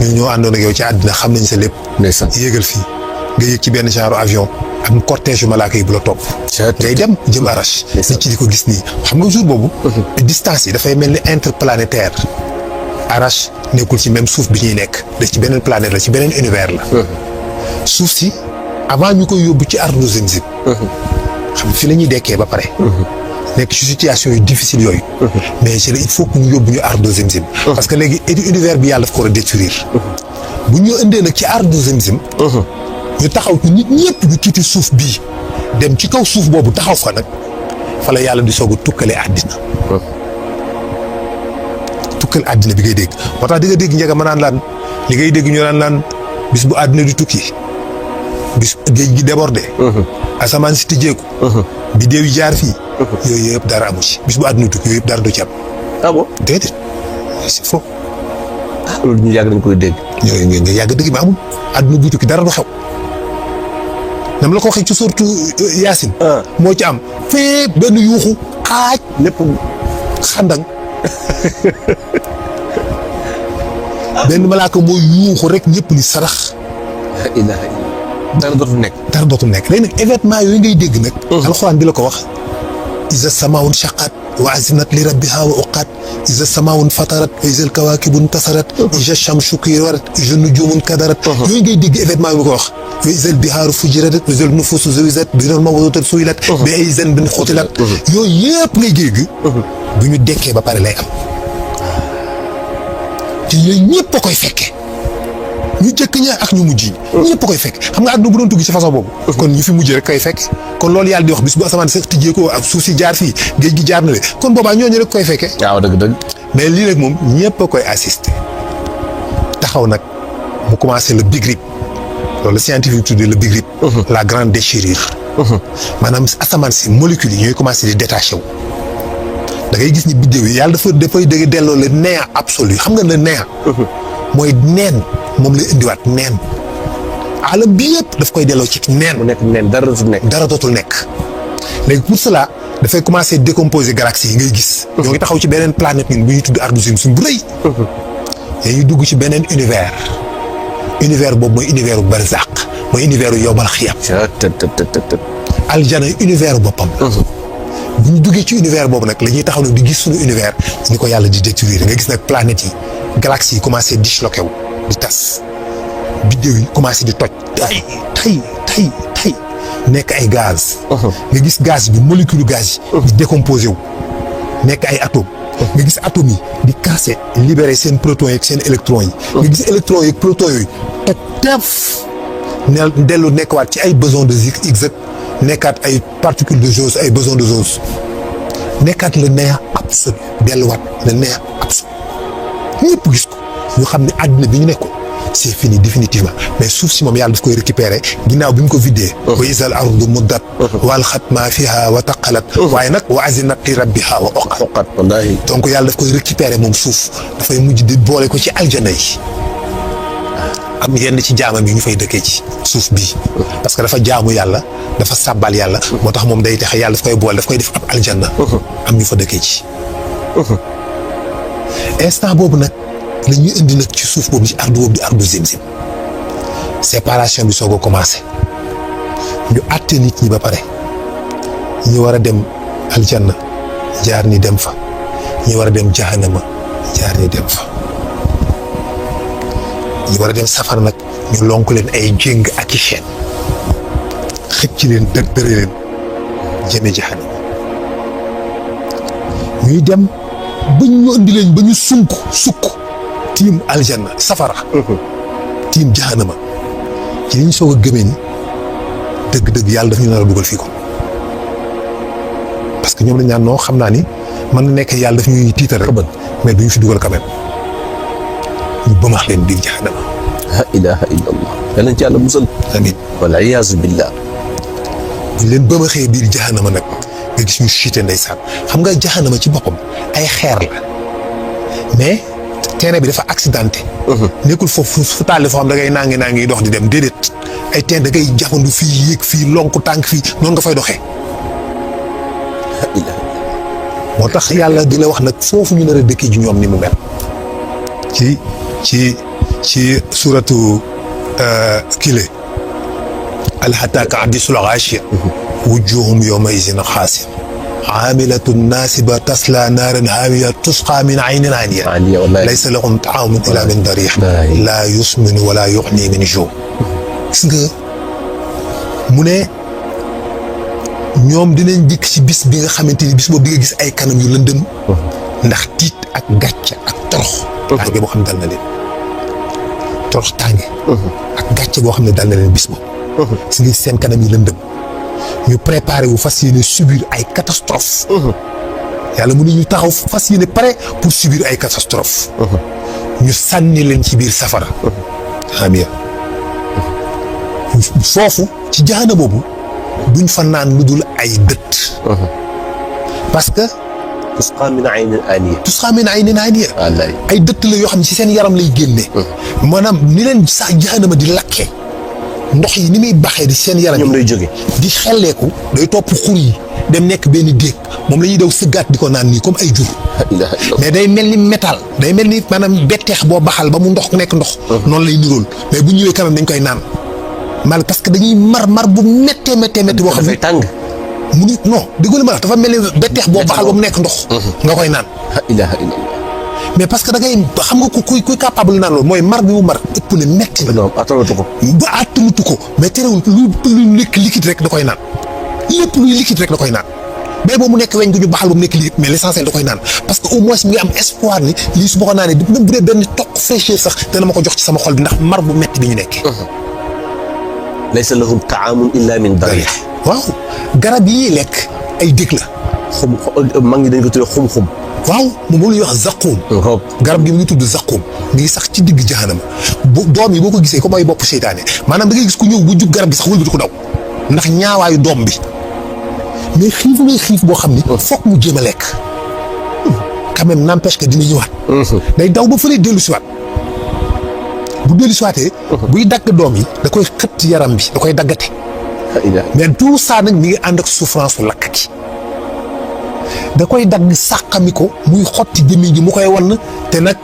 ñu ñoo àndoon ak yow ci àddina xam nañ sa lépp. ndeysaan yéegal fii nga yéeg ci benn genre avion am cortège yu malaaka yi bu la topp. ngay dem jëm Arash. nit ci di ko gis nii xam nga jour boobu. distance yi dafay mel ni interplanétaire. Arash nekkul ci même suuf bi ñuy nekk da ci beneen planète la ci beneen univers la. suuf si avant ñu koy yóbbu ci ardu Zemzem. xam fi la ñuy dekkee ba pare. nekk ci situation yu difficile yooyu. mais il faut que ñu yóbbu ñu ardu Zemzem. parce que léegi univers bi yàlla daf ko war a détruire. bu ñu indee nag ci ardu Zemzem. ñu taxaw ci nit ñëpp ñu kiiti suuf bii dem ci kaw suuf boobu taxaw fa nag fa la yàlla di soog a tukkale àddina. tukkal àddina bi ngay dégg moo tax di nga dégg njëga ma naan laan li ngay dégg ñu naan bis bu àddina di tukki bis géej gi débordé. asamaan si tijjeeku. biddeew yi jaar fii yooyu yëpp dara amu ci bis bu àdduna tukki yooyu yëpp dara du ci am. ah bon déedéet c'est faux. loolu ñu yàgg nañ koy dégg. yooyu nga yàgg dëgg ba amul àdduna buy tukki dara du xew. nam la ko waxee ci sortu Yaasin. moo ci am fee benn yuuxu xaaj lépp xandang benn malaaka mooy yuuxu rek ñëpp ni sarax. dara dootul nekk. dara dootul nekk léegi nag événement yooyu ngay dégg nag. alxuraan di la ko wax. iza samaawun shaqat wa azinat li rabbiha wa uqat iza samaawun fatarat wa iza alkawaakibu intasarat iza shamsu kuwirat iza nujumu kadarat yooyu ngay dégg événement bi ko wax. wa iza albihaaru fujirat wa iza nufuusu zuwijat wa iza almawuudatu su'ilat bi ayyi zanbin qutilat yooyu yëpp ngay dégg. bu ñu dekkee ba pare lay am. te yooyu ñëpp a koy fekke ñu jëkk ña ak ñu mujj ñi ñëpp a koy fekk xam nga àdduna bu doon tugg ci façon boobu. kon ñu fi mujj rek koy fekk kon loolu yàlla di wax bis bu asamaan sax tijjee ko ak suuf si jaar fii géej gi jaar na le kon boobaa ñooñu rek koy fekke waaw dëgg. mais lii nag moom ñëpp a koy assister taxaw nag mu commencé le big rip loolu la scientifique tuddee le big rip. la grande déchirure. maanaam asamaan si molécules yi ñooy commencé di détaché wu. da ngay gis ni biddéew yi yàlla dafay delloo le néant absolu xam nga le néant. mooy neen moom lay indiwaat neen. alam bi yëpp daf koy delloo ci neen. mu nekk neen dara dootul nekk. dara dootul nekk léegi pour cela dafay commencer décomposer galaxies yi ngay gis. ñoo ngi taxaw ci beneen planète ñun bu ñuy tudd Ardu Zim bu rëy. dañuy dugg ci beneen univers. univers boobu mooy univers bu barzaq mooy univers yu yowmal xiyam. aljana univers boppam. bu ñu duggee ci univers boobu nag la ñuy taxaw nag di gis suñu univers ni ko yàlla di détruire nga gis nag planètes yi galaxies yi commencé disloqué wu di tas biddéew yi commencé di toj tay nekk ay gaz. nga gis gaz bi molécule gaz yi di décomposé wu nekk ay atomes nga gis atomes yi di casser libérer seen protons yeeg seen électrons yi nga gis électrons yeeg protons yooyu toj teef ne dellu nekkaat ci ay besoins de Higgs nekkaat ay particules de Gauss ay besoins de Gauss nekkaat le néant absolu delluwaat le néant absolu ñëpp gis ko ñu xam ne àddina bi ñu nekkoon c'est fini définitivement mais suuf si moom yàlla daf koy récupérer ginnaaw bi mu ko vidé. wa izal ardu muddat wa alxat maa fiha wa taqalat waaye nag wa azinat li rabbiha wa uqat wallaahi. donc yàlla daf koy récupérer moom suuf dafay mujj di boole ko ci aljana yi am yenn ci jaamam yi ñu fay dëkkee ci suuf bii parce que dafa jaamu yàlla dafa sàbbal yàlla moo tax moom day tax yàlla daf koy boole daf koy def ab aljanna am ñu fa dëkkee ci instant boobu nag la ñuy indi nag ci suuf boobu ci ardu boobu di ardu zimzim séparation bi soog a commencé ñu àtte nit ñi ba pare ñi war a dem aljanna jaar ni dem fa ñi war a dem jahannama jaar ni dem fa ñi war a dem safara nag ñu lonk leen ay jéng ak i chaîne xëcc leen dëgtëre leen jëme jahannama ñuy dem ba ñu indi leen ba ñu sukk tiim aljanna safara tiim jahannama ci li ñu soog a gëmee ni dëgg-dëgg yàlla daf ñu nar a dugal fii ko parce que ñoom dañ naan noo xam naa ni mën na nekk yàlla daf ñuy tiital rek mais duñu fi dugal quand même ñu bëmax leen biir jahannama la ilaha illallah yàlla ci yàlla musal amiin wala iyaazu billah ñu leen bëmaxee biir jahannama nag nga gis ñu chuté ndeysaan xam nga jahannama ci boppam ay xeer la mais terrain bi dafa accidenté nekkul foofu fu tàlli foo xam da ngay nangi dox di dem déedéet ay terrain da ngay jafandu fii yéeg fii lonku tànk fii noonu nga fay doxee moo tax yàlla di la wax nag foofu ñu nar a dëkki ji ñoom ni mu mel ci suratu kile alxataaka hadiisul gaashiya wujuuhum yawma izin xaasira aamilatun naasiba tasla naaran haamiya tusqaa min aynin aaniya laysa lahum taamun illaa min dariix laa yusminu wala yuxni min juu gis nga mu ne ñoom dinañ dikk ci bis bi nga xamante ni bis boobu di nga gis ay kanam yu lëndëm ndax tiit ak gàcce ak torox tànge boo xam ne dal na leen torox tànge ak gàcce boo xam ne dal na leen bis boobu gis nga seen kanam yi lëndëm ñu préparé wu fas yéene subir ay catastrophe yàlla mu ne ñu taxaw fas yéene pare pour subir ay catastrophe ñu sànni leen ci biir safara amiin foofu ci jaana boobu duñ fa naan lu dul ay dëtt parce que tusqa min aynin aaniya. tusqa min aynin aaniya. wallaay ay dëtt la yoo xam ne ci seen yaram lay génne. maanaam ni leen sax jahannama di lakkee ndox yi ni muy baxee di seen yaram ñoom yi lay jóge. di xelleeku day topp xur yi dem nekk benn déeg moom la ñuy daw sëggaat di ko naan nii comme ay jur. mais day mel ni métal day mel ni maanaam betteex boo baxal ba mu ndox nekk ndox. noonu lay nirool mais bu ñëwee kanam dañ koy naan mal parce que dañuy mar bu méttee boo xam ne dafay tàng. mu ni non déggoo li ma la dafa mel ni betteex boo baxal ba mu nekk ndox. nga koy naan. mais parce que da ngay xam nga kuy capable naan loolu mooy mar bi mu mar ëpp na métti na. non attanatu ko. ba attanatu ko mais terewul lu nekk liquide rek da koy naan lépp luy liquide rek da koy naan mais boobu mu nekk weñ gu ñu baxal ba mu nekk liquide mais l'essentiel da koy naan parce que au moins mu ngi am espoir ni lii su ma ko naanee même bu dee benn toq fraîcheur sax dana ma ko jox ci sama xol bi ndax mar bu métti bi ñu nekkee. laysa lahum taamun illa min dari. waaw garab yi lekk ay dég la. mag ñi dañ ko tuddee xum-xum. waaw moom la ñuy wax zaqum. garab gi mu ngi tudd zaqum mi ngi sax ci digg jahanama bu doom yi boo ko gisee comme ay bopp seytaane maanaam da ngay gis ku ñëw bu jub garab gi sax wëlbati ko daw ndax ñaawaayu doom bi mais xiif ngay xiif boo xam ni. foog mu jéem a lekk. quand même n'empêche que dina ñëwaat. day daw ba fële dellu si waat bu dellu si waatee. buy dagg doom yi da koy xëtt yaram bi da koy daggate. mais tout ça nag mi ngi ànd ak souffrance su lakk gi. da koy dagg sàqami ko muy xotti gémmiñ gi mu koy wan te nag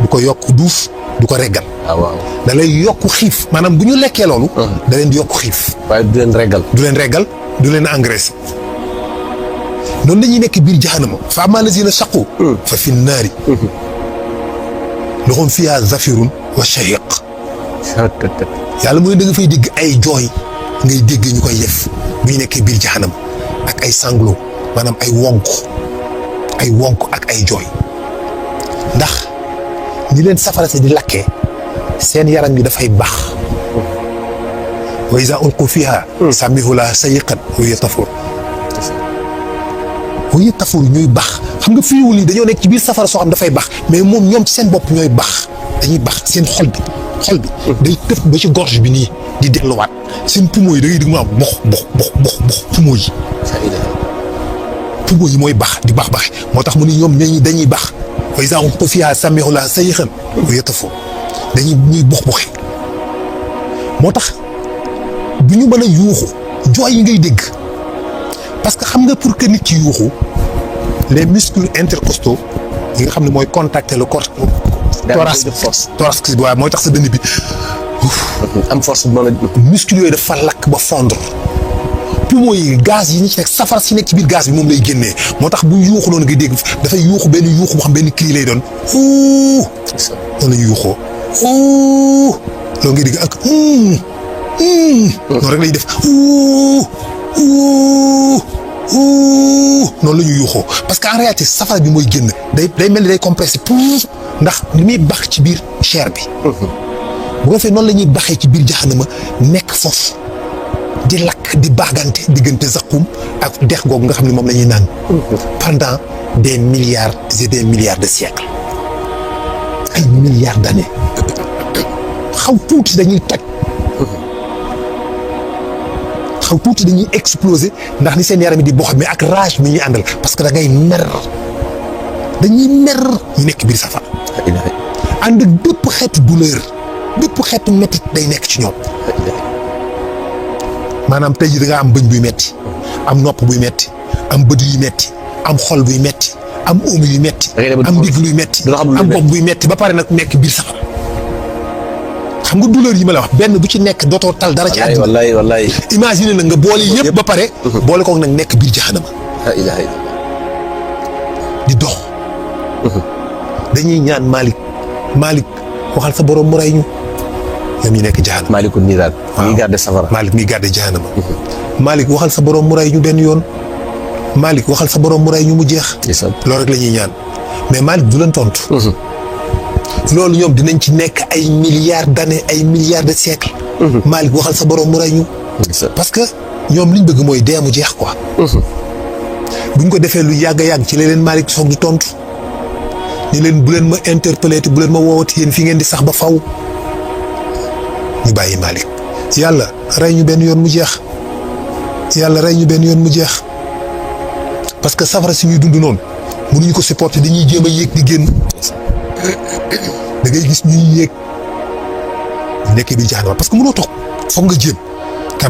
du ko yokk duuf du ko reggal. waaw da lay yokk xiif maanaam bu ñu lekkee loolu. da leen di yokk xiif. waaye du leen reggal. du leen reggal du leen engraissé noonu la ñuy nekk biir jahannama fa ammaa laziina shaqu fa fi naari lahum fiihaa zafirun wa shahiiq. yàlla mooy da nga fay dégg ay jooy ngay dégg ñu koy yef bu ñu nekkee biir jahannama ak ay sanglo maanaam ay wonk ak ay jooy ndax ñi leen safara si di lakkee seen yaram yi dafay baax. wa izaa ulquu fiihaa sami'uu lahaa shahiiqan wa hiya tafuur ñuy baax xam nga firiwul yi dañoo nekk ci biir safara soo xam dafay baax mais moom ñoom ci seen bopp ñooy baax dañuy baax seen xol bi day tëf ba ci gorge bi nii di delluwaat seen poumon yi da ngay dégg mu am box poumon yi mooy baax di baax moo tax mu ni ñoom dañuy baax wa izaa ulquu fiihaa sami'uu lahaa shahiiqan wa hiya tafuur ñuy boxi moo tax du ñu mën a yuuxu jooy yi ngay dégg parce que xam nga pour que nit ci yuuxu les muscles intercostaux yi nga xam ne mooy contacter le corps thoracique bi waaye mooy tax sa dënn bi am force bu mën a. muscles yooyu dafa lakk ba fondre poumon yi gaz yi ñu ci nekk safara si nekk ci biir gaz bi moom lay génnee moo tax bu yuuxu noonu nga dégg dafay yuuxu benn yuuxu boo xam benn cri lay doon noonu la ñuy yuuxoo loolu ngay dégg ak noonu rek lay def noonu la ñuy yuuxoo parce que en réalité safara bi mooy génn day mel ni day compressé ndax li muy bax ci biir chair bi. bu ko defee noonu la ñuy baxee ci biir jaxanama nekk foofu di lakk di baagante diggante zaqum ak dex googu nga xam ne moom la ñuy naan. pendant des milliards et des milliards de siècles ay milliards d'années xaw tuuti dañuy toj. xaw tuuti dañuy exploser ndax ni seen yaram yi di boo xam mais ak rage mi ñuy àndal parce que da ngay dañuy mer ñu nekk biir safara ànd ak bépp xeetu douleur bépp xeetu métit day nekk ci ñoom maanaam tey jii da nga am bëñ buy metti am nopp buy metti am bët yu metti am xol buy metti am oom yu metti am digg luy metti am bopp buy metti ba pare nag nekk biir safara xam nga douleur yi ma la wax benn bu ci nekk dootoo tal dara ci àddina wallaay imagine nag nga boole yëpp ba pare boole koog nag nekk biir jaxanama di dox dañuy ñaan Malik waxal sa borom mu rey ñu ñoom ñu nekk jaxanama Malikul niiraan mi gàdde safara Malik mi gàdde jaxanama Malik waxal sa borom mu rey ñu benn yoon Malik waxal sa borom mu rey ñu mu jeex loolu rek la ñuy ñaan mais Malik du leen tontu loolu ñoom dinañ ci nekk ay milliards d'années ay milliards de siècles. Malik waxal sa borom mu rey ñu. parce que ñoom liñ bëgg mooy dee mu jeex quoi. buñ ko defee lu yàgg a yàgg ci la leen Malik soog di tontu ni leen bu leen ma interpellé te bu leen ma woowati yéen fi ngeen di sax ba faw ñu bàyyi Malik. yàlla rey ñu benn yoon mu jeex yàlla rey ñu benn yoon mu jeex parce que safara si ñuy dund noonu mënuñu ko supporter dañuy jéem a yéeg di génn da ngay gis ñuy yéeg nekkee bi jaanama parce que mënoo toog foog nga jéem quand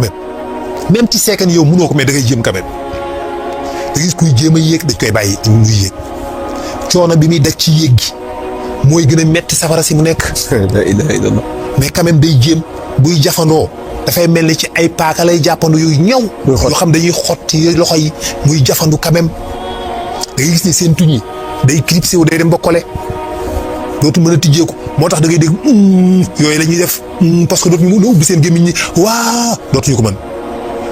même ci seekan yow mënoo ko mais da ngay jéem quand même da ngay gis kuy jéem a yéeg dañ koy bàyyi muy yéeg coono bi muy daj ci yéeg gi mooy gën a metti safara si mu nekk. la ilaha illallah. mais quand même day jéem buy jafandoo dafay mel ni ci ay paaka lay jàppandu yu ñaw. yoo xam dañuy xotti loxo yi muy jafandu quand même da ngay gis ni seen tuñ yi day clipsé wu day dem ba kole dootu mën a tijjeeku moo tax da ngay dégg yooyu la ñuy def parce que dootuñu mën a ubbi seen gémmiñ ñi waa dootuñu ko mën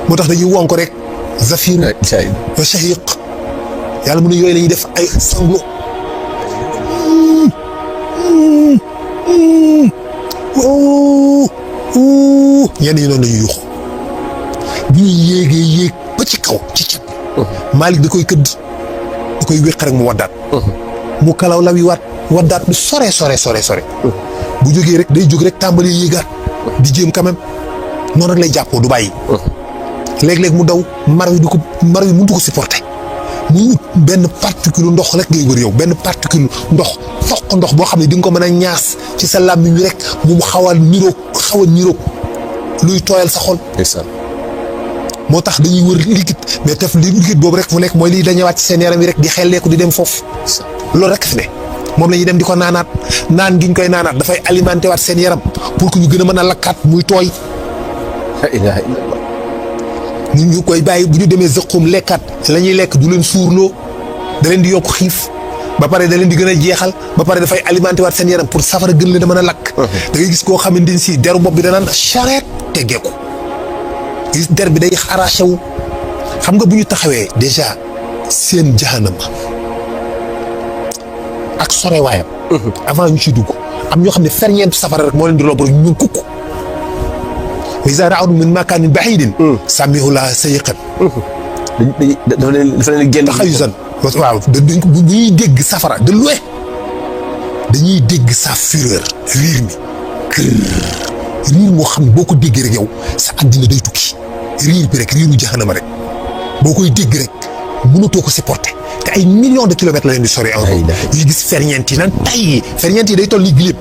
moo tax dañuy won ko rek zafir wa shahiq yàlla mu ne yooyu la ñuy def ay sanglo ñenn ñi noonu la ñuy yuux bu ñuy yéegee yéeg ba ci kaw ci cat Malick da koy këdd da koy wéq rek mu waddaat mu kalaw law yi waddaat lu sore bu jógee rek day jóg rek tàmbali yéegaat di jéem quand même noonu rek lay jàppoo du bàyyi léeg-léeg mu daw mar wi mënut ko supporter mu ut benn particule ndox rek ngay wër yow benn particule ndox toq ndox boo xam ne di nga ko mën a ñaas ci sa làmmiñ wi rek mu xaw a niroog luy tooyal sa xol. moo tax dañuy wër liquide mais tef li liquide boobu rek fu nekk mooy lii dañuy wàcc seen yaram yi rek di xelleeku di dem foofu loolu rek fi ne moom la ñuy dem di ko naanaat naan gi ñu koy naanaat dafay alimenté waat seen yaram pour que ñu gën a mën a lakkaat muy tooy. la ilaha illallah. ñu koy bàyyi bu ñu demee zëqum lekkaat la ñuy lekk du leen suurloo da leen di yokk xiif ba pare da leen di gën a jeexal ba pare dafay alimenté waat seen yaram pour safara gën leen a mën a lakk. da ngay gis koo xamante ni si deru bopp bi danaan charette teggeeku gis der bi day arraché wu xam nga bu ñu taxawee déjà seen jahannama ak sorewaayam. avant ñu ciy dugg am ñoo xam ne ferñeentu safara rek moo leen di rob rek ñun kukk. wa izaa ra'aw min makaanin ba'iidin sami'uu lahaa sayqan. dafa leen génn taxayusan waaw dañ ko bu ñuy dégg safara de loin dañuy dégg sa fureur riir mi riir moo xam ne boo ko déggee rek yow sa àddina day tukki riir bi rek riiru jahannama rek boo koy dégg rek mënatoo ko supporter te ay millions de kilomètres la leen di sori en ñuy gis ferñeent yi naan tay ferñeent yi day toll ni giléem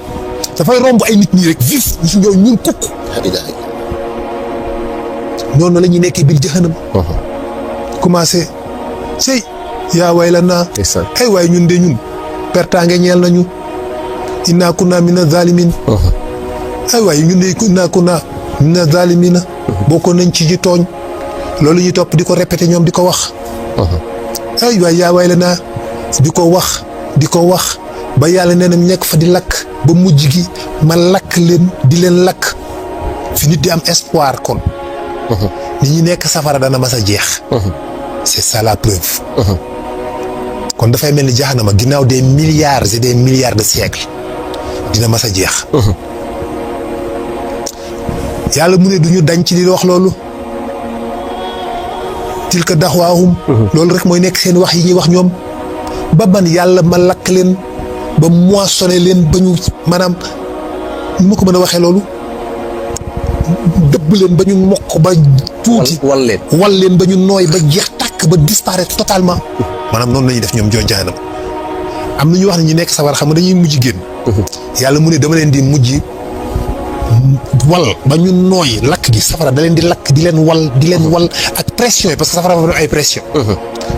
dafay romb ay nit ñi rek vif su ñëw ñun kukk noonu la ñuy nekkee biir jahannama commencé sey yaa waylanaa ay waay ñun de ñun pertaange ñeel nañu innaa kunnaa mina zaalimiin ay waay ñun de innaa kunnaa mina zaalimiina bokkoon nañ ci tooñ loolu ñuy topp di ko répété ñoom di ko wax ay waay yaa waylanaa di ko wax ba yàlla nee na nekk fa di lakk ba mujj gi ma lakk leen di leen lakk fi nit di am espoir kon ni ñi nekk safara dana mas a jeex c'est ça la preuve kon dafay mel ni jahannama ginnaaw des milliards et des milliards de siècles dina mas a jeex yàlla mu ne duñu dañ ci di wax loolu tilka daxwaahum loolu rek mooy nekk seen wax yi ñuy wax ñoom ba man yàlla ma lakk leen ba moissonné leen ba ñu maanaam nu ma ko mën a waxee loolu dëbb leen ba ñu mokk ba tuuti wal leen ba ñu nooy ba jeex tàkk ba disparaître totalement maanaam noonu la ñuy def ñoom joo jahannam am na ñu wax ne ñu nekk sawar xam nga dañuy mujj génn yàlla mu ne dama leen di mujj wal ba ñu nooy lakk gi safara da leen di lakk di leen wal ak pression yi parce que safara dafa ay pression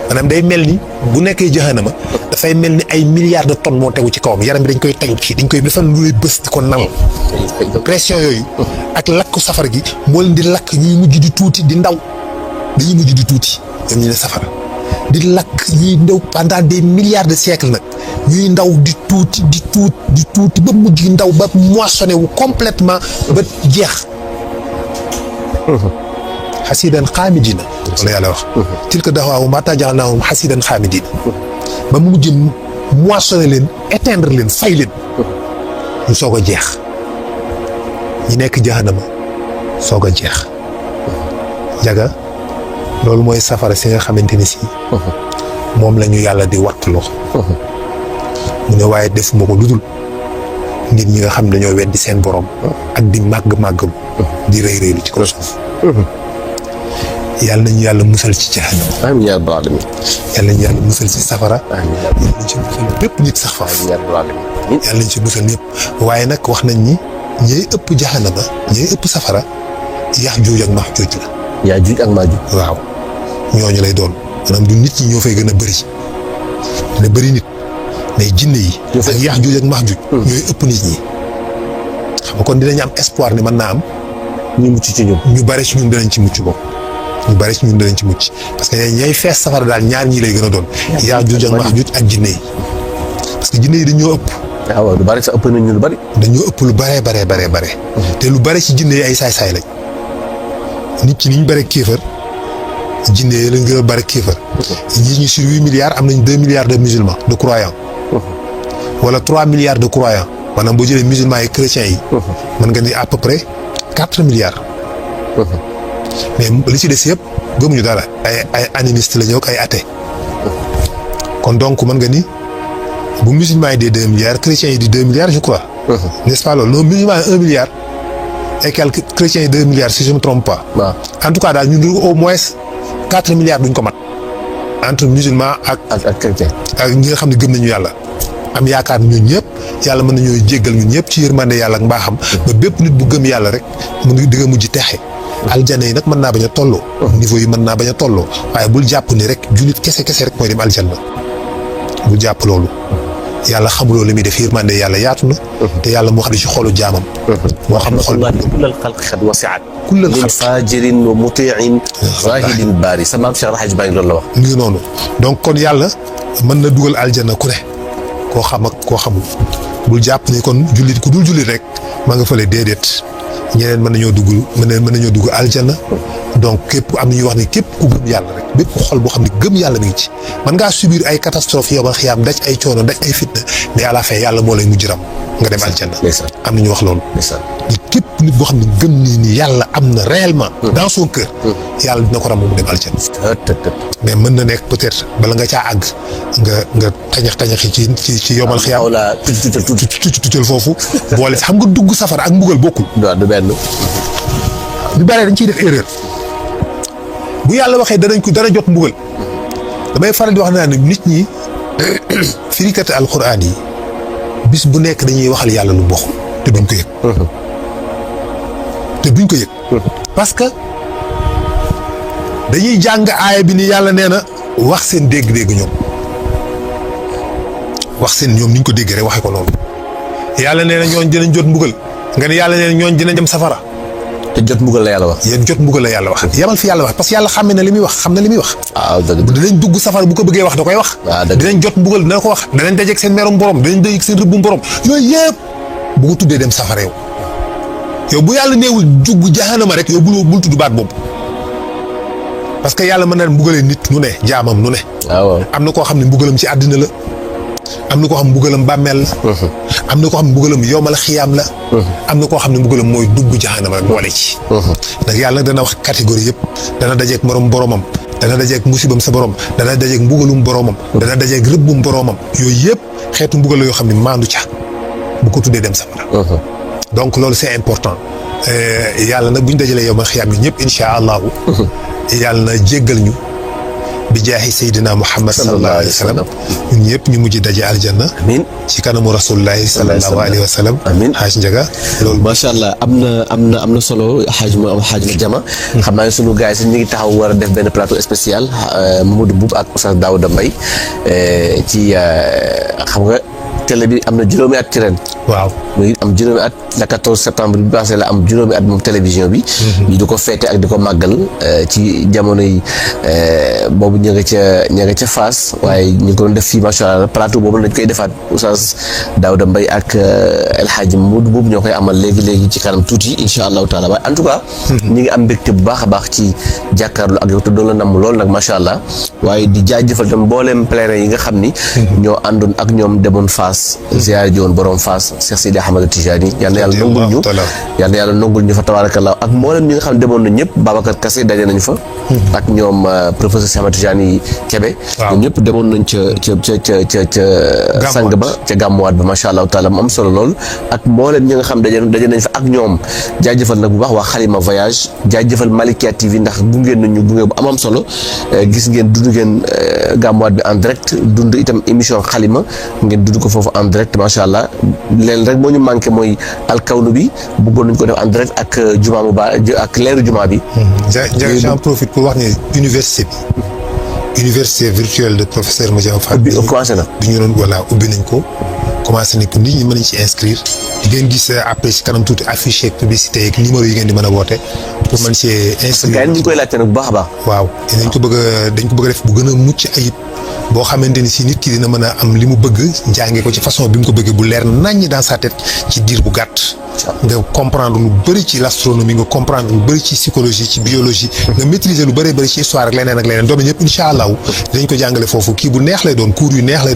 maanaam day mel ni bu nekkee jahannama dafay mel ni ay milliards de tonnes moo tegu ci kawam yaram bi dañ koy teg ci dañ koy defal lu lay bës di ko nal pression yooyu ak lakku safara gi moo leen di lakk ñuy mujj di tuuti di ndaw dañuy mujj di tuuti ñoom ñu ne safara di lakk ñuy ndaw pendant des milliards de siècles nag ñuy ndaw di tuuti ba mujj ndaw ba moissonné wu complètement ba jeex xasidan xaamidina wala yàlla wax tilka daxwaahum hattaa ja'alnaahum xasidan xaamidina ba mu mujj moissonné leen éteindre leen fay leen ñu soog a jeex ñi nekk jahannama soog a jeex jaga loolu mooy safara si nga xamante ni si moom la ñu yàlla di wattuloo mu ne waaye defuma ko ludul ngir ñi nga xam ne dañoo weddi seen borom ak di màgg-màggalu di rëy rëylu ci kaw suuf yàlla nañu yàlla musal ci jahannam. amiin yaa rabbal aalamiin. yàlla nañu yàlla musal ci safara. amiin yàlla nañu ci musal bépp nit sax faaf. yaa rabbal aalamiin. yàlla nañu ci musal ñëpp waaye nag wax nañ ni ñooy ëpp jahannama ñooy ëpp safara Yaajuuj ak Maajuuj la. Yaajuuj ak Maajuuj. waaw ñooñu lay doon maanaam du nit ñi ñoo fay gën a bëri dina bëri nit mais jinne yi. ak Yaajuuj ak Maajuuj. ñooy ëpp nit ñi. xam nga kon dinañ am espoir ne mën naa am. ñu mucc ci ñun. ñu bare ci ñun danañ ci mucc boobu. ñu bare ci ñun danañ ci mucc parce que ñay fees safara daal ñaar ñii lay gën a doon. Yaajuuj ak Maajuuj ak jinne yi parce que jinne yi dañoo ëpp. waaw lu bari sax ëpp nañ ñu lu bari. dañoo ëpp lu bare. te lu bare ci jinne yi ay saay-saay lañ. nit ki ni ñu bare kéefër jinne yi lañ gën a bare kéefër. ñii ñu sur 8 milliards am nañ 2 milliards de musulmans de croyants. wala 3 milliards de croyants maanaam boo jëlee musulmans yi chrétiens yi. mën nga ni à peu près 4 milliards. mais li ci des yëpp gëmuñu dara ay animistes la ñëw ak ay athées. kon donc mën nga ni bu musulmans yi di 2 milliards chrétiens yi di 2 milliards je crois. n'est-ce pas loolu non musulmans yi 1 milliard. et quelques chrétiens yi 2 milliards si je me trompe pas. waaw en tout cas daal ñun au moins 4 milliards duñ ko mat. entre musulmans ak chrétien. ak ñi nga xam ne gëm nañu yàlla. am yaakaar ñun ñëpp yàlla mën nañoo jéggal ñun ñëpp ci yërmande yàlla ak mbaaxam. ba bépp nit bu gëm yàlla rek mu di nga mujj texe. aljana yi nag mën naa bañ a tolloo. niveau yi mën naa bañ a tolloo. waaye bul jàpp ni rek jullit kese rek mooy dem aljanna. bul jàpp loolu. yàlla xamuloo li muy def yërmande yàlla yaatu na. te yàlla moo xam ne ci xolu jaamam. moo xam ne xol kullal xalqi xad wasiat. kullal min xalq faajirin wa mutiin. zahidin baari sa maam Cheikh Alhaji Baay loolu la wax. mu ngi noonu donc kon yàlla mën na dugal aljanna ku ne koo xam ak koo xamul bul jàpp ni kon jullit ku dul jullit rek maa nga fële déedéet ñeneen mën nañoo dugg aljanna donc képp am na ñuy wax ni képp ku gëm yàlla rek bépp xol boo xam ne gëm yàlla mi ngi ci mën ngaa subir ay catastrophe yow ba xiyaam daj ay coono daj ay fitna mais à la fin yàlla moo lay mujj ram nga dem aljanna. am na ñu wax loolu. képp nit boo xam ne gëm ni yàlla am na réellement. dans son cœur. yàlla dina ko ram mu dem aljanna. mais mën na nekk peut-être bala nga caa àgg nga tañaxi ci yomal xiyaam. wala tuutal foofu. boole xam nga dugg safara ak mbugal bokkul. waaw du benn. ñu bare dañ ciy def erreur bu yàlla waxee dana jot mbugal damay faral di wax naa ne nit ñi firikati alxuraan yi bis bu nekk dañuy waxal yàlla lu bokkul te duñ ko yëg. parce que dañuy jàng aaya bi ni yàlla nee na wax seen dégg-dégg ñoom wax seen ñoom niñ ko déggee rek waxee ko noonu yàlla nee na ñooñ dinañ jot mbugal nga ne yàlla nee na ñooñ dinañ dem safara. te jot mbugal la yàlla wax. yéen jot mbugal la yàlla wax. yamal fi yàlla wax parce que yàlla xam na li muy wax xam na li muy wax. waaw dëgg dinañ dugg safara bu ko bëggee wax da koy wax. dinañ jot mbugal dina ko wax. danañ dajeeg seen merum borom danañ dajeeg seen rëbbum borom yooyu yëpp bu ko tuddee dem safara yow bu yàlla neewul dugg jahanama rek yow bul tudd baat boobu parce que yàlla mën na mbugalee nit nu ne jaamam nu ne. waaw am na koo xam ne mbugalam ci àddina la. am na koo xam mbugalam bàmmeel la. am na koo xam mbugalam yowmal xiyaam la. am na koo xam ne mbugalam mooy dugg jahanama rek boole ci. nag yàlla nag dana wax catégorie yëpp dana dajeeg morom boromam dana dajeeg musibam sa borom dana dajeeg mbugalum boromam. dana dajeeg rëbbum boromam. yooyu yëpp xeetu mbugal la yoo xam ne maandu ca bu ko tuddee dem safara. donc loolu c'est important yàlla nag bu ñu dajalee yowmal xiyaam yi ñëpp incha allahu. yàlla na jéggal ñu. bi jaahi Seydina Muhammad sallallahu alayhi wa sallam ñun ñëpp ñu mujj daje aljanna. amiin ci kanamu rasulullahi sallallahu alayhi wa sallam. amiin Haaj Njaga loolu. macha allah am na solo xaaj ma jama. xam naa ne sunu gars yi sax ñu ngi taxaw war a def benn plateau spécial Mamadou Boub ak Oustaz Daouda Mbaye ci xam nga télé bi am na juróomi at ci ren. waaw mu ngi am juróomi at le 14 septembre bi passé la am juróomi at moom télévision bi. ñu di ko feete ak di ko màggal ci jamono yi boobu ña nga ca Fass waaye ñu ngi ko doon def fii macha allah plateau boobu lañ koy defaat Oustaz Daouda Mbaye ak El Hadj Mamadou boobu ñoo koy amal léegi ci kanam tuuti incha allahu taala waaye en tout cas. ñu ngi am mbégte bu baax a baax ci jàkkaarloo ak yow te doon la namm lool nag macha allah waaye di jaajëfal tam mbooleem pèlerin yi nga xam ni. ñoo àndoon ak ñoom demoon Fass ziyaare ji woon borom Fass Cheikh Sidi Ahmad Tijani yal na yàlla nangul ñu fa tabarakallah ak mboolem ñi nga xam ne demoon na ñëpp Babacar Kassé daje nañu fa ak ñoom professeur Cheikh Ahmad Tijani Kébé ñoom ñëpp demoon nañ ca sang ba ca gàmmuwaat ba macha allah taala mu am solo lool ak mboolem ñi nga xam daje nañ fa ak ñoom jaajëfal nag bu baax waa Xalima Voyage jaajëfal Malikia TV ndax gungeen nañu gunge bu am solo gis ngeen dund ngeen gàmmuwaat bi en direct dund itam émission Xalima ngeen dund ko foofu en direct macha allah leen rek moo ñu manqué mooy alkawnu bi bëggoon nañ ko def en direct ak juma mu ba ak leeru juma bi. j'en profite pour wax ne université virtuelle de professeur Madiama Fall. commencé na. bi ñu doon ubbi nañ ko commencé nañ ko nit ñi mën nañ ci inscrire di ngeen gis après ci kanam tuuti affiche publicité yeeg numéro yi ngeen di mën a woote pour mën cee inscrire. gars yi ñu ngi koy laajte nag bu baax a baax. waaw dañ ko bëgg a def bu gën a mucc ayib boo xamante ni si nit ki dina mën a am li mu bëgg njànge ko ci façon bi mu ko bëggee bu leer naññ dans sa tête ci diir bu gàtt. nga comprendre lu bëri ci l'astronomie nga comprendre lu bëri ci psychologie ci biologie nga maîtriser lu bëri ci histoire ak leneen domaine yëpp incha allah dinañ ko jàngale foofu kii bu neex lay doon cours yu neex lay